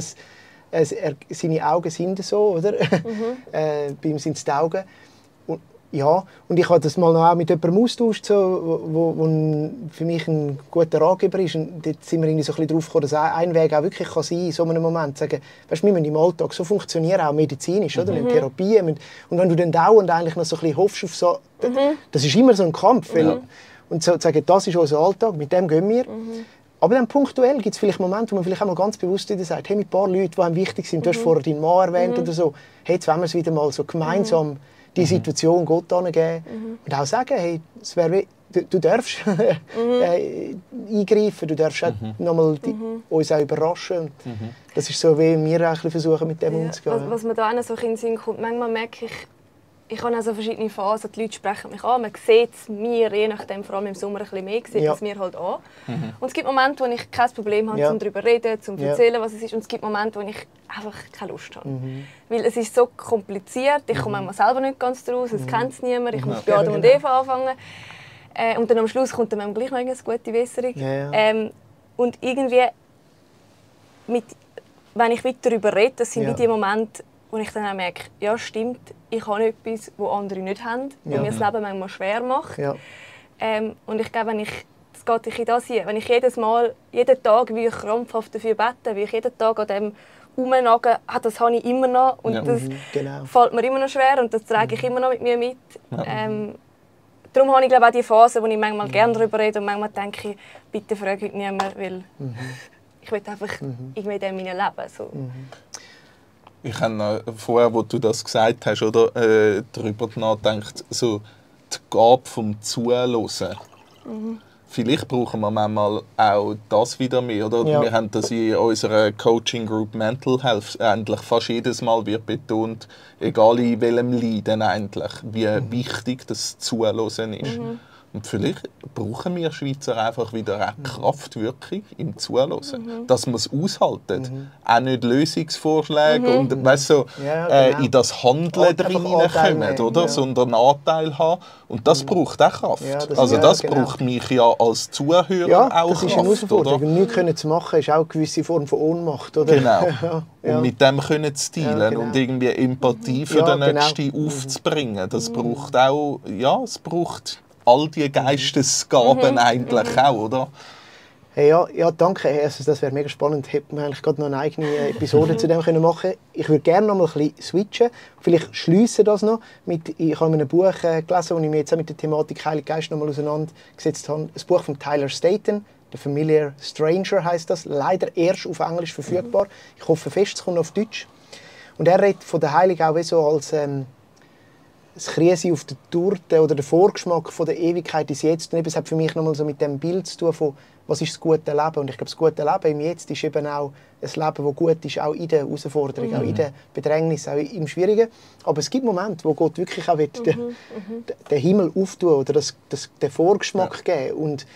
seine Augen sind so, oder? Bei ihm sind es die Augen. Ja, und ich habe das mal noch auch mit jemandem austauscht, so, wo für mich ein guter Ratgeber ist. Und dort sind wir irgendwie so ein bisschen drauf gekommen, dass ein Weg auch wirklich kann sein, in so einem Moment zu sagen, weißt, wir müssen im Alltag so funktionieren, auch medizinisch, oder? In Therapien. Und wenn du dann dauernd eigentlich noch so ein bisschen hoffst auf so, das ist immer so ein Kampf. Weil, und so zu sagen, das ist unser Alltag, mit dem gehen wir. Aber dann punktuell gibt es vielleicht Momente, wo man vielleicht auch mal ganz bewusst wieder sagt, hey, mit ein paar Leuten, die einem wichtig sind, du hast vorher deinen Mann erwähnt oder so, hey, jetzt wollen wir es wieder mal so gemeinsam die Situation Gott angeben und auch sagen, hey, es wäre du darfst eingreifen, du darfst nochmal uns auch überraschen. Das ist so, wie wir auch versuchen, mit dem umzugehen. Was mir da auch so in den Sinn kommt, manchmal merke ich habe auch so verschiedene Phasen, die Leute sprechen mich an, man sieht es mir, je nachdem, vor allem im Sommer ein bisschen mehr, sieht es mir halt an. Und es gibt Momente, wo ich kein Problem habe, um darüber zu reden, um zu erzählen, was es ist. Und es gibt Momente, wo ich einfach keine Lust habe. Weil es ist so kompliziert, ich komme manchmal selber nicht ganz draus, es kennt es niemand, ich muss bei Adam und Eva anfangen. Und dann am Schluss kommt dann gleich noch eine gute Besserung. Und irgendwie, wenn ich weiter darüber rede, das sind wie die Momente, wo ich dann auch merke, ja stimmt, ich habe etwas, das andere nicht haben, was mir das Leben manchmal schwer macht. Und ich glaube, das geht in das hier, wenn ich jeden Tag wie ich krampfhaft dafür bete, wie ich jeden Tag an dem rumnagen, das habe ich immer noch und das fällt mir immer noch schwer und das trage ich immer noch mit mir mit. Darum habe ich glaube auch die Phase, wo ich manchmal gerne darüber rede und manchmal denke ich, bitte frage ich niemand, weil ich will einfach irgendwie in dem leben. So. Ich habe vorher, als du das gesagt hast, oder, darüber nachgedacht, so die Gabe vom Zuhören. Vielleicht brauchen wir manchmal auch das wieder mehr. Oder? Wir haben das in unserer Coaching Group Mental Health eigentlich fast jedes Mal wird betont, egal in welchem Leiden eigentlich, wie wichtig das Zuhören ist. Und vielleicht brauchen wir Schweizer einfach wieder eine Kraft wirklich im Zuhören, dass wir es aushalten. Auch nicht Lösungsvorschläge und weißt, so, in das Handeln reinkommen, oder? Sondern Anteil haben. Und das braucht auch Kraft. Das braucht mich ja als Zuhörer auch das ist Kraft. Eine Herausforderung. Und nichts zu machen ist auch eine gewisse Form von Ohnmacht. Oder? Genau. Und mit dem können zu dealen und irgendwie Empathie für den Nächsten aufzubringen. Das braucht auch, es braucht all die Geistesgaben eigentlich auch, oder? Hey, ja, danke. Also, das wäre mega spannend. Hätten wir eigentlich gerade noch eine eigene Episode zu dem machen können. Ich würde gerne noch mal ein bisschen switchen. Vielleicht schliessen das noch. Ich habe in einem Buch gelesen, das ich mich jetzt auch mit der Thematik Heiliger Geist noch mal auseinandergesetzt habe. Ein Buch von Tyler Staton. «The Familiar Stranger» heisst das. Leider erst auf Englisch verfügbar. Ich hoffe fest, es kommt auf Deutsch. Und er redet von der Heiligen auch so als das Krise auf der Torte oder der Vorgeschmack von der Ewigkeit ins Jetzt. Und es hat für mich nochmal so mit dem Bild zu tun von, was ist das gute Leben? Und ich glaube, das gute Leben im Jetzt ist eben auch ein Leben, das gut ist, auch in der Herausforderung, auch in der Bedrängnis, auch im Schwierigen. Aber es gibt Momente, wo Gott wirklich auch den Himmel auftun oder den Vorgeschmack geben. Und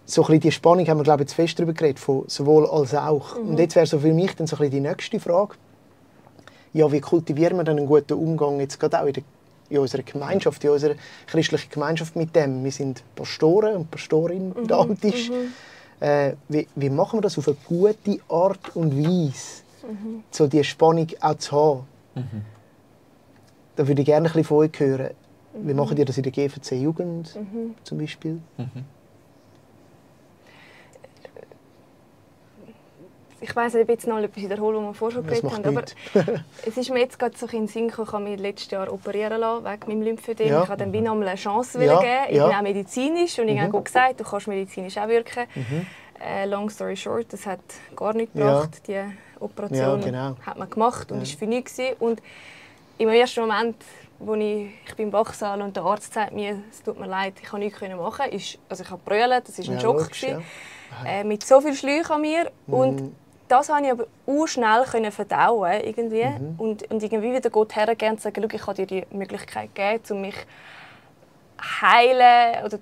so ein bisschen die Spannung haben wir, glaube ich, zu fest darüber geredet, von sowohl als auch. Und jetzt wäre so für mich dann so ein bisschen die nächste Frage. Ja, wie kultivieren wir dann einen guten Umgang jetzt gerade auch in unserer Gemeinschaft, in unserer christlichen Gemeinschaft mit dem? Wir sind Pastoren und Pastorinnen da am Tisch. Wie machen wir das auf eine gute Art und Weise, so diese Spannung auch zu haben? Da würde ich gerne ein bisschen von euch hören. Wie machen ihr das in der GVC Jugend zum Beispiel? Ich weiss nicht, ob ich jetzt noch etwas wiederhole, was wir vorher schon geredet haben, aber es ist mir jetzt gerade so in den Sinn gekommen, ich habe mich letztes Jahr operieren lassen, wegen meinem Lymphödem. Ich wollte dem wie noch eine Chance geben. Ich bin auch medizinisch und ich habe gesagt, du kannst medizinisch auch wirken. Long story short, das hat gar nichts gebracht. Die Operation hat man gemacht und war für nichts. Und im ersten Moment, wo ich bin im Wachsaal und der Arzt sagt mir, es tut mir leid, ich kann nichts machen, ich habe brüllt, das war ein Schock. Mit so viel Schläuchen an mir. Und das konnte ich aber schnell verdauen irgendwie. Und irgendwie wieder Gott hergehen und sagen, ich habe dir die Möglichkeit gegeben, um mich zu heilen oder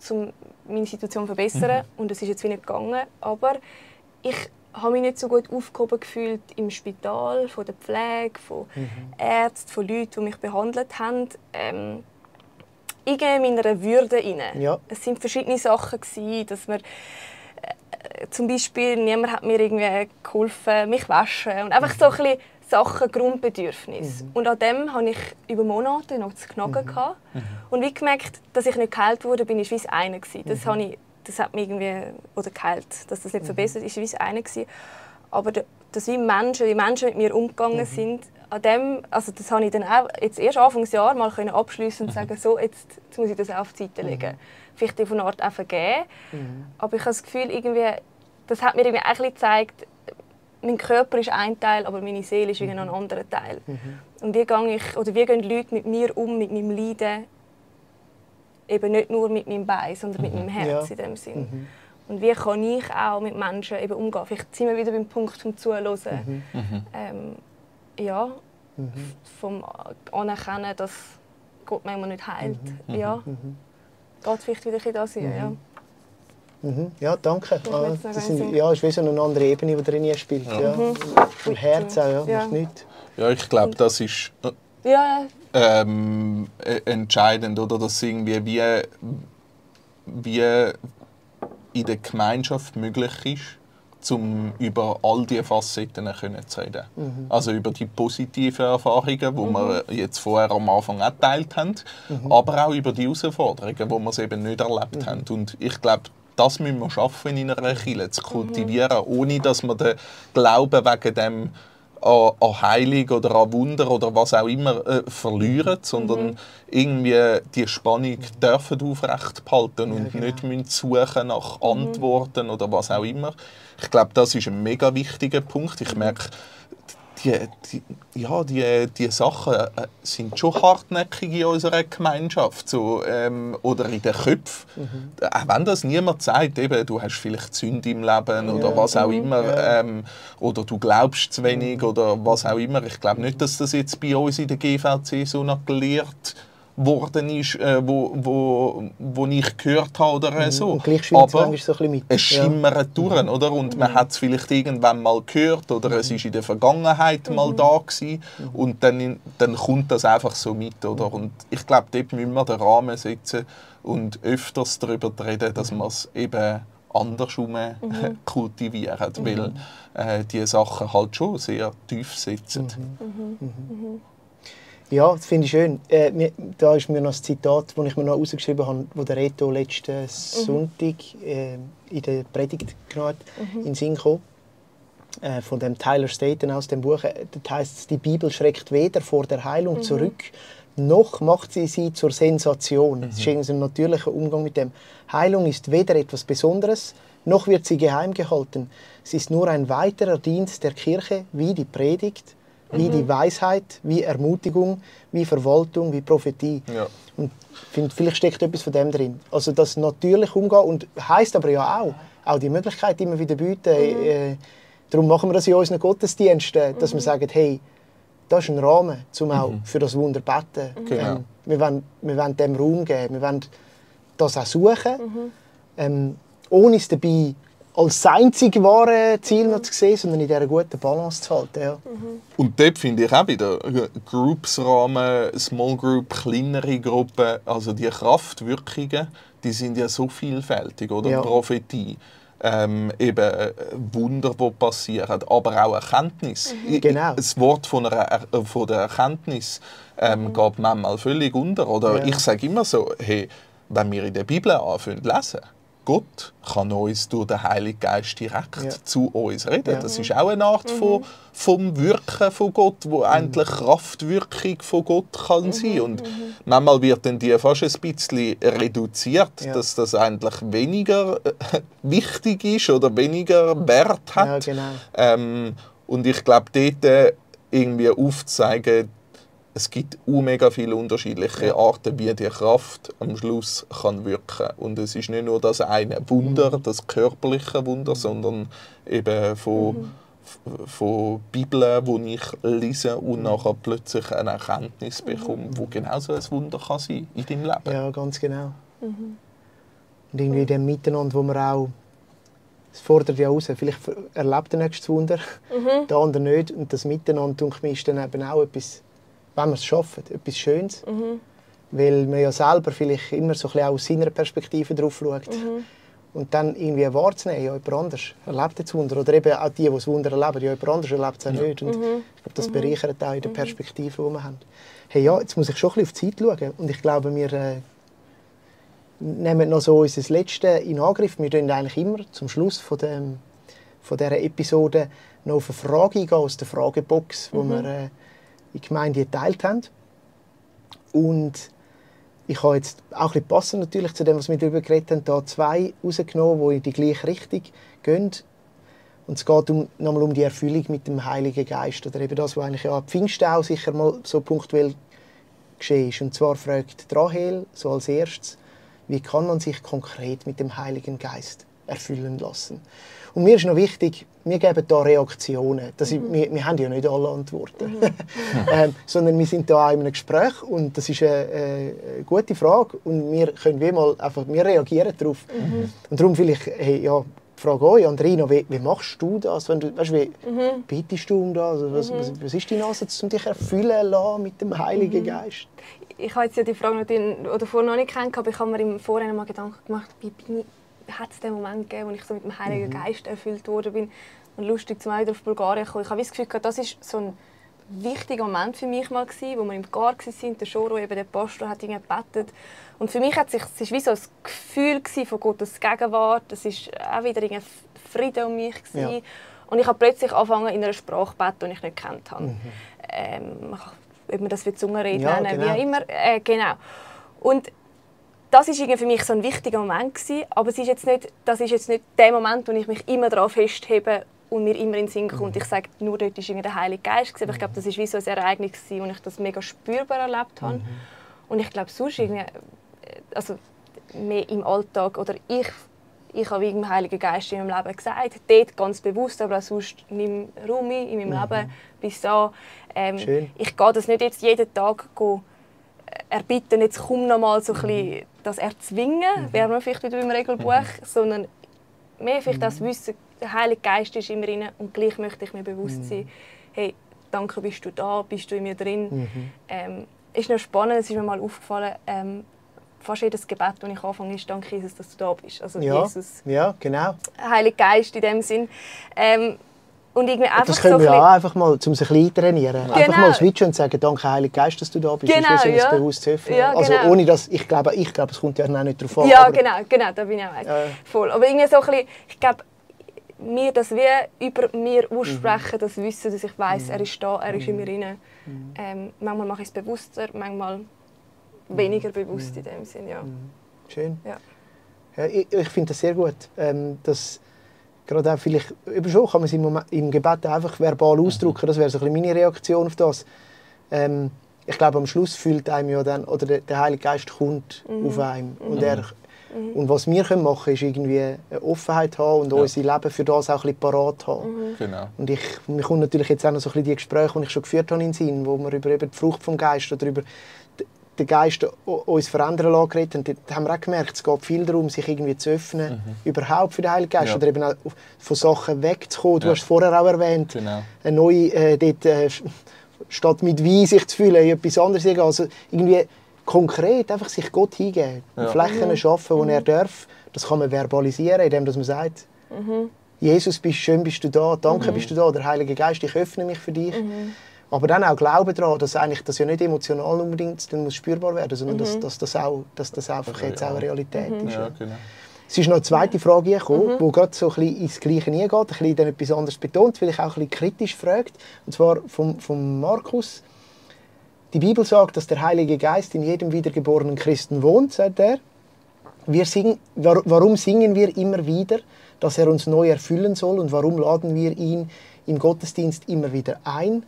meine Situation zu verbessern. Und es ist jetzt wieder gegangen. Aber ich habe mich nicht so gut aufgehoben gefühlt im Spital, von der Pflege, von Ärzten, von Leuten, die mich behandelt haben. In meiner Würde rein. Ja. Es waren verschiedene Sachen, dass wir zum Beispiel, niemand hat mir irgendwie geholfen, mich waschen. Und einfach so ein bisschen Sachen Grundbedürfnisse. Und an dem hatte ich über Monate noch zu knagen. Und wie gemerkt, dass ich nicht geheilt wurde, bin ich wie das eine gewesen. Das hat mich irgendwie, oder geheilt, dass das nicht verbessert ist, wie das eine gewesen. Aber dass wie Menschen mit mir umgegangen sind, an dem, also das habe ich dann auch jetzt erst Anfangsjahr mal abschliessen und sagen, so, jetzt muss ich das auf die Seite legen. Vielleicht von einer Art auch vergeben. Aber ich habe das Gefühl, irgendwie, das hat mir irgendwie auch ein bisschen gezeigt, mein Körper ist ein Teil, aber meine Seele ist ein anderer Teil. Und wie gehen Leute mit mir um, mit meinem Leiden, eben nicht nur mit meinem Bein, sondern mit meinem Herz in dem Sinn. Und wie kann ich auch mit Menschen eben umgehen? Vielleicht sind wir wieder beim Punkt vom Zuhören. Vom Anerkennen, dass Gott manchmal nicht heilt. Ja, geht vielleicht wieder das hier. Ja. Ja, danke. Das ist wie so eine andere Ebene, die drin spielt. Ja. Vom Herz auch, macht nichts. Ja, ich glaube, das ist entscheidend, oder? Dass irgendwie wie in der Gemeinschaft möglich ist, um über all diese Facetten zu reden. Also über die positiven Erfahrungen, die wir jetzt vorher am Anfang auch geteilt haben, aber auch über die Herausforderungen, die wir es eben nicht erlebt haben. Und ich glaube, das müssen wir schaffen, in einer Kirche zu kultivieren, ohne dass wir den Glauben wegen dem an Heilung oder an Wunder oder was auch immer verlieren, sondern irgendwie die Spannung dürfen aufrecht behalten und nicht müssen suchen nach Antworten oder was auch immer. Ich glaube, das ist ein mega wichtiger Punkt. Ich merke, die Sachen sind schon hartnäckig in unserer Gemeinschaft so, oder in den Köpfen. Auch wenn das niemand sagt, eben, du hast vielleicht Sünde im Leben oder was auch immer, oder du glaubst zu wenig oder was auch immer. Ich glaube nicht, dass das jetzt bei uns in der GVC so noch gelehrt worden ist, wo ich gehört habe oder so. Und gleich schwingt es manchmal so ein bisschen mit. Es schimmert durch, oder? Und man hat es vielleicht irgendwann mal gehört oder es war in der Vergangenheit mal da gewesen, und dann kommt das einfach so mit, oder? Und ich glaube, dort müssen wir den Rahmen setzen und öfters darüber reden, dass wir es eben andersrum kultivieren, weil diese Sachen halt schon sehr tief sitzen. Ja, das finde ich schön. Da ist mir noch ein Zitat, das ich mir noch rausgeschrieben habe, das der Reto letzten Sonntag in der Predigt genommen hat, in den Sinn kam. Von dem Tyler Staton aus dem Buch. Das heisst, die Bibel schreckt weder vor der Heilung zurück, noch macht sie zur Sensation. Es ist ein natürlicher Umgang mit dem. Heilung ist weder etwas Besonderes, noch wird sie geheim gehalten. Sie ist nur ein weiterer Dienst der Kirche, wie die Predigt, wie die Weisheit, wie Ermutigung, wie Verwaltung, wie Prophetie. Ja. Und ich finde, vielleicht steckt etwas von dem drin. Also das natürlich umgehen und heisst aber ja auch die Möglichkeit immer wieder bieten. Darum machen wir das in unseren Gottesdiensten, dass wir sagen, hey, das ist ein Rahmen, um auch für das Wunder zu beten. Genau. Wir wollen dem Raum geben, wir wollen das auch suchen, ohne es dabei als einzige wahre Ziel noch zu sehen, sondern in dieser guten Balance zu halten. Ja. Und dort finde ich auch wieder Groups-Rahmen, Small Group, kleinere Gruppen, also die Kraftwirkungen, die sind ja so vielfältig, oder? Ja. Prophetie, eben Wunder, die passieren, aber auch Erkenntnis. Genau. Das Wort von der Erkenntnis geht manchmal völlig unter. Oder ich sage immer so, hey, wenn wir in der Bibel anfangen zu lesen, Gott kann uns durch den Heiligen Geist direkt zu uns reden. Ja. Das ist auch eine Art vom Wirken von Gott, wo eigentlich Kraftwirkung von Gott kann sein. Und manchmal wird dann die fast ein bisschen reduziert, dass das eigentlich weniger wichtig ist oder weniger Wert hat. Ja, genau. Und ich glaube, dort irgendwie aufzuzeigen, es gibt mega viele unterschiedliche Arten, wie die Kraft am Schluss kann wirken. Und es ist nicht nur das eine Wunder, das körperliche Wunder, sondern eben von Bibeln, die ich lese und nachher plötzlich eine Erkenntnis bekomme, die genauso ein Wunder kann sein in deinem Leben. Ja, ganz genau. Und irgendwie in dem Miteinander, wo man auch, es fordert ja raus, vielleicht erlebt der nächste Wunder, der andere nicht. Und das Miteinander, denke ich, ist dann eben auch etwas, wenn wir es schaffen, etwas Schönes. Weil man ja selber vielleicht immer so ein bisschen aus seiner Perspektive drauf schaut. Und dann irgendwie wahrzunehmen, ja, jemand anders erlebt das Wunder. Oder eben auch die das Wunder erleben, ja, jemand anders erlebt es auch nicht. Und ich glaube, das bereichert auch in der Perspektive, die wir haben. Hey, ja, jetzt muss ich schon ein bisschen auf die Zeit schauen. Und ich glaube, wir nehmen noch so unser Letztes in Angriff. Wir gehen eigentlich immer zum Schluss von dieser Episode noch auf eine Frage eingehen aus der Fragebox, die wir in der Gemeinde geteilt haben. Und ich habe jetzt auch ein bisschen passend natürlich zu dem, was wir darüber geredet haben, da 2 rausgenommen, die in die gleiche Richtung gehen. Und es geht nochmal um die Erfüllung mit dem Heiligen Geist. Oder eben das, was eigentlich ja Pfingsten auch sicher mal so punktuell geschehen ist. Und zwar fragt Rahel so als erstes, wie kann man sich konkret mit dem Heiligen Geist erfüllen lassen? Und mir ist noch wichtig, wir geben da Reaktionen. Wir haben ja nicht alle Antworten. Sondern wir sind da auch in einem Gespräch und das ist eine gute Frage. Und wir können wir reagieren darauf. Und darum vielleicht, hey, ja, die Frage euch, Andrina, wie machst du das? Wenn du, weißt, wie bittest du um das? Was ist dein Ansatz, um dich erfüllen lassen mit dem Heiligen Geist? Ich habe jetzt ja die Frage vorher noch nicht kennengelernt, aber ich habe mir im Vorhinein mal Gedanken gemacht, wie hat es den Moment gegeben, wo ich so mit dem Heiligen Geist erfüllt worden bin. Und lustig, zum einen auf Bulgarien gekommen. Ich habe das Gefühl, das war so ein wichtiger Moment für mich mal gewesen, wo wir im Gar waren. Der Schoro, eben der Pastor, hat gebetet. Und für mich war es wie so ein Gefühl von Gottes Gegenwart. Es war auch wieder ein Frieden um mich. Ja. Und ich habe plötzlich angefangen, in einer Sprache zu beten, die ich nicht gekannt habe. Ob man das wie Zungenrede nennen, wie auch immer. Genau. Und das war für mich so ein wichtiger Moment gewesen, aber das ist jetzt nicht der Moment, wo ich mich immer daran festhebe und mir immer in den Sinn kommt. Ich sage, nur dort war der Heilige Geist gewesen, aber ich glaube, das war wie so ein Ereignis gewesen, wo ich das mega spürbar erlebt habe. Und ich glaube, sonst irgendwie, also mehr im Alltag, oder ich habe wegen dem Heiligen Geist in meinem Leben gesagt, dort ganz bewusst, aber auch sonst nimm Raum in meinem Leben, bis da. Ich gehe das nicht jetzt jeden Tag erbitten, jetzt komm noch mal so ein bisschen das erzwingen, wäre man vielleicht wieder im Regelbuch, sondern mehr vielleicht das Wissen, der Heilige Geist ist in mir drin und gleich möchte ich mir bewusst sein, hey, danke, bist du da, bist du in mir drin. Ist noch spannend, es ist mir mal aufgefallen, fast jedes Gebet, das ich anfange, ist «Danke, Jesus, dass du da bist». Also Jesus, ja, genau. Heilige Geist in dem Sinn. Und irgendwie einfach das können so wir auch einfach mal, um sich ein bisschen trainieren. Genau. Einfach mal switchen und sagen, danke Heilige Geist, dass du da bist. Genau, das ist so ein bewusstes Öffnen. Ja, also genau. ohne das, ich glaube, es kommt ja auch nicht darauf an. Ja, genau, da bin ich auch voll. Aber irgendwie so ein bisschen, ich glaube, mir das wie über mir aussprechen, das Wissen, dass ich weiss, er ist da, er ist in mir drin. Manchmal mache ich es bewusster, manchmal weniger bewusst in dem Sinn, ja. Schön. Ja. Ja, ich finde das sehr gut. Dass gerade auch vielleicht, eben schon kann man es im Gebet einfach verbal ausdrücken. Das wäre so ein bisschen meine Reaktion auf das. Ich glaube, am Schluss fühlt einem ja dann, oder der Heilige Geist kommt auf einem. Und was wir machen können, ist irgendwie eine Offenheit haben und unser Leben für das auch ein bisschen parat haben. Genau. Und mir kommt natürlich jetzt auch noch so ein bisschen die Gespräche, die ich schon geführt habe, in den Sinn, wo wir über die Frucht vom Geist oder über den Geist uns verändern lassen geredet haben. Da haben wir auch gemerkt, es geht viel darum, sich irgendwie zu öffnen, überhaupt für den Heiligen Geist, oder eben auch von Sachen wegzukommen. Du hast es vorher auch erwähnt, eine neue, statt mit Wein sich zu fühlen, etwas anderes gehen. Also irgendwie konkret einfach sich Gott hingeben, Flächen schaffen, wo er darf. Das kann man verbalisieren, indem man sagt, Jesus, schön bist du da, danke bist du da, der Heilige Geist, ich öffne mich für dich. Aber dann auch Glauben daran, dass eigentlich das ja nicht emotional unbedingt dann muss spürbar werden, sondern dass das einfach jetzt auch eine Realität ist. Ja, genau. Es ist noch eine zweite Frage gekommen, die gerade so ein bisschen ins Gleiche hineingeht, ein bisschen dann etwas anderes betont, vielleicht auch ein bisschen kritisch fragt. Und zwar von Markus. Die Bibel sagt, dass der Heilige Geist in jedem wiedergeborenen Christen wohnt, sagt er. Warum singen wir immer wieder, dass er uns neu erfüllen soll, und warum laden wir ihn im Gottesdienst immer wieder ein?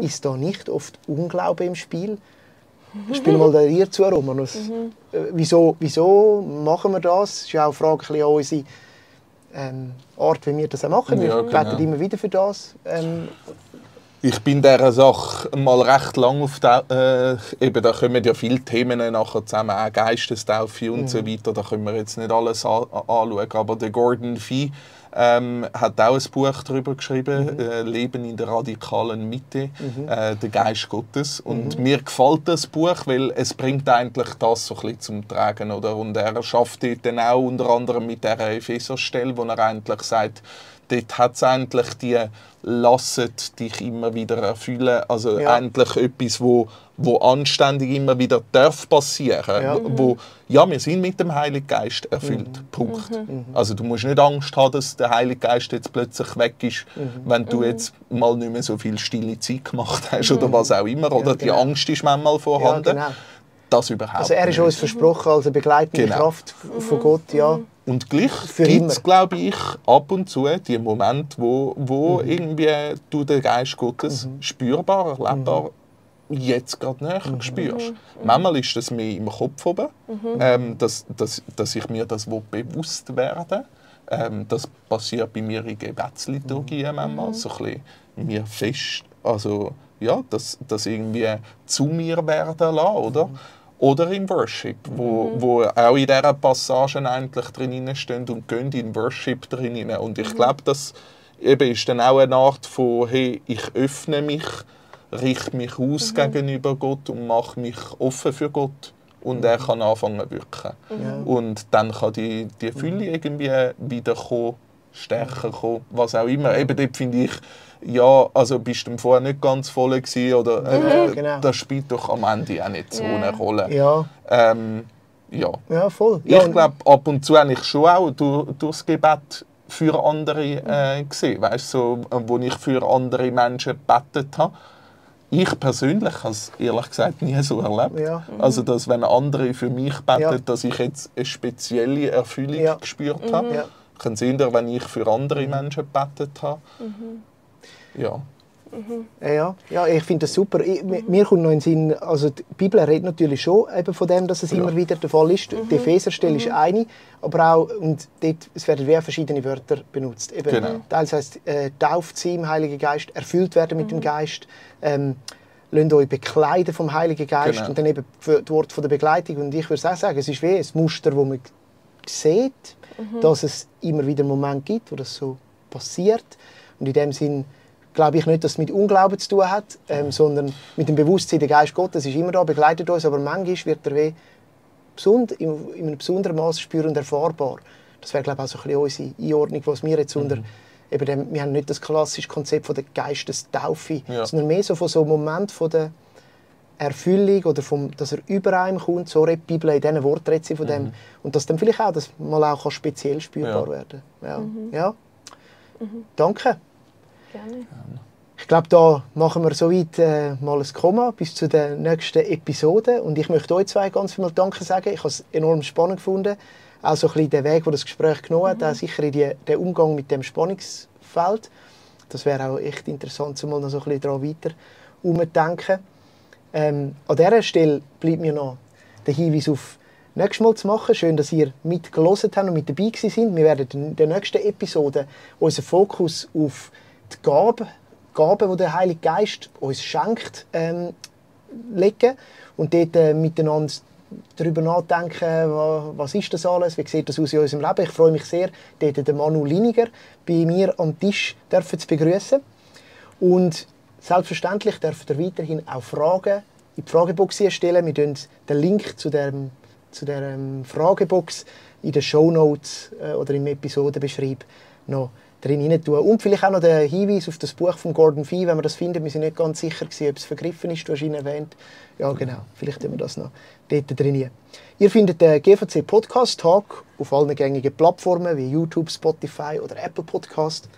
Ist da nicht oft Unglaube im Spiel? Spiel mal dir zu, Romanus. Wieso machen wir das? Das ist ja auch eine Frage an unsere Art, wie wir das auch machen. Wir beten immer wieder für das. Ich bin dieser Sache mal recht lang auf eben, da kommen ja viele Themen nachher zusammen, auch Geistestaufe und so weiter. Da können wir jetzt nicht alles anschauen. Aber der Gordon Fee hat auch ein Buch darüber geschrieben, «Leben in der radikalen Mitte», der Geist Gottes. Und mir gefällt das Buch, weil es bringt eigentlich das so ein bisschen zum Tragen. Oder? Und er schafft dort dann auch unter anderem mit dieser Epheser-Stelle, wo er eigentlich sagt, dort hat es eigentlich die «Lasset dich immer wieder erfüllen». Also eigentlich etwas, wo anständig immer wieder darf passieren. Wir sind mit dem Heiligen Geist erfüllt. Punkt. Also du musst nicht Angst haben, dass der Heilige Geist jetzt plötzlich weg ist, wenn du jetzt mal nicht mehr so viel stille Zeit gemacht hast oder was auch immer. Oder die Angst ist manchmal vorhanden. Ja, genau. Das überhaupt also er ist uns versprochen als eine begleitende Kraft von Gott. Ja. Und gleich gibt es, glaube ich, ab und zu die Momente, wo irgendwie du den Geist Gottes spürbar, erlebbar jetzt gerade näher spürst. Manchmal ist das mehr im Kopf oben, dass ich mir das bewusst werde. Das passiert bei mir in Gebetsliturgien manchmal, so ein bisschen mir fest, also ja, das irgendwie zu mir werden lassen, oder? Oder im Worship, wo auch in dieser Passagen eigentlich drin stehen und gehen in Worship drin. Und ich glaube, das eben ist dann auch eine Art von, hey, ich öffne mich, richte mich aus gegenüber Gott und mache mich offen für Gott. Und er kann anfangen zu wirken. Und dann kann die Fülle irgendwie wieder kommen, stärker kommen, was auch immer. Eben dort finde ich, ja, also bist du vorher nicht ganz voll gewesen, oder genau. Das spielt doch am Ende auch nicht so eine Rolle. Ja, ja voll. Ich glaube, ab und zu habe ich schon auch durchs Gebet für andere gesehen, weißt, so, wo ich für andere Menschen gebetet habe. Ich persönlich habe es ehrlich gesagt nie so erlebt. Ja. Also, dass wenn andere für mich beten, dass ich jetzt eine spezielle Erfüllung gespürt habe. Ja. Kann sehen, wenn ich für andere Menschen gebetet habe. Ja. Ja, ich finde das super. Mir kommt noch in den Sinn, also die Bibel redet natürlich schon eben von dem, dass es immer wieder der Fall ist. Die Epheserstelle ist eine, aber auch, und dort es werden wie verschiedene Wörter benutzt. Eben, genau. Teils heisst tauft sie im Heiligen Geist, erfüllt werden mit dem Geist, lasst euch bekleiden vom Heiligen Geist und dann eben das Wort von der Begleitung. Und ich würde auch sagen, es ist wie ein Muster, das man sieht, dass es immer wieder Momente gibt, wo das so passiert. Und in dem Sinn glaube ich nicht, dass es mit Unglauben zu tun hat, sondern mit dem Bewusstsein, der Geist Gottes ist immer da, begleitet uns, aber manchmal wird er in einem besonderen Maß spürbar und erfahrbar. Das wäre, glaube ich, auch so ein bisschen unsere Einordnung, was wir jetzt unter wir haben nicht das klassische Konzept von der Geistestaufe, sondern mehr so von so einem Moment von der Erfüllung oder dass er über einem kommt, so redet die Bibel in diesen Worten von dem. Und dass dann vielleicht auch das mal auch speziell spürbar werden kann. Ja. Danke. Gerne. Ich glaube, da machen wir soweit mal ein Komma bis zu der nächsten Episode. Und ich möchte euch zwei ganz viel Danke sagen. Ich habe es enorm spannend gefunden. Auch so ein bisschen der Weg, den das Gespräch genommen hat, auch sicher in den Umgang mit dem Spannungsfeld. Das wäre auch echt interessant, mal noch so ein bisschen daran weiter umzudenken. An dieser Stelle bleibt mir noch der Hinweis auf nächstes Mal zu machen. Schön, dass ihr mitgehört habt und mit dabei sind. Wir werden in der nächsten Episode unseren Fokus auf die Gaben, die der Heilige Geist uns schenkt, legen und dort miteinander darüber nachdenken, was ist das alles, wie sieht das aus in unserem Leben. Ich freue mich sehr, dort den Manu Liniger bei mir am Tisch zu begrüßen. Und selbstverständlich dürft ihr weiterhin auch Fragen in die Fragebox stellen. Wir tun den Link zu der Fragebox in den Shownotes oder im Episodenbeschreib noch drin tun. Und vielleicht auch noch den Hinweis auf das Buch von Gordon Fee, wenn wir das finden. Wir sind nicht ganz sicher, ob es vergriffen ist. Du hast ihn erwähnt. Ja, genau. Vielleicht tun wir das noch dort drin. Ihr findet den GVC Podcast Talk auf allen gängigen Plattformen wie YouTube, Spotify oder Apple Podcast.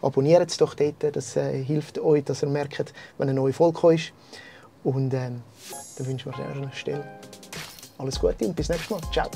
Abonniert es doch dort. Das hilft euch, dass ihr merkt, wenn eine neue Folge ist. Und dann wünschen wir an dieser Stelle alles Gute und bis nächstes Mal. Ciao.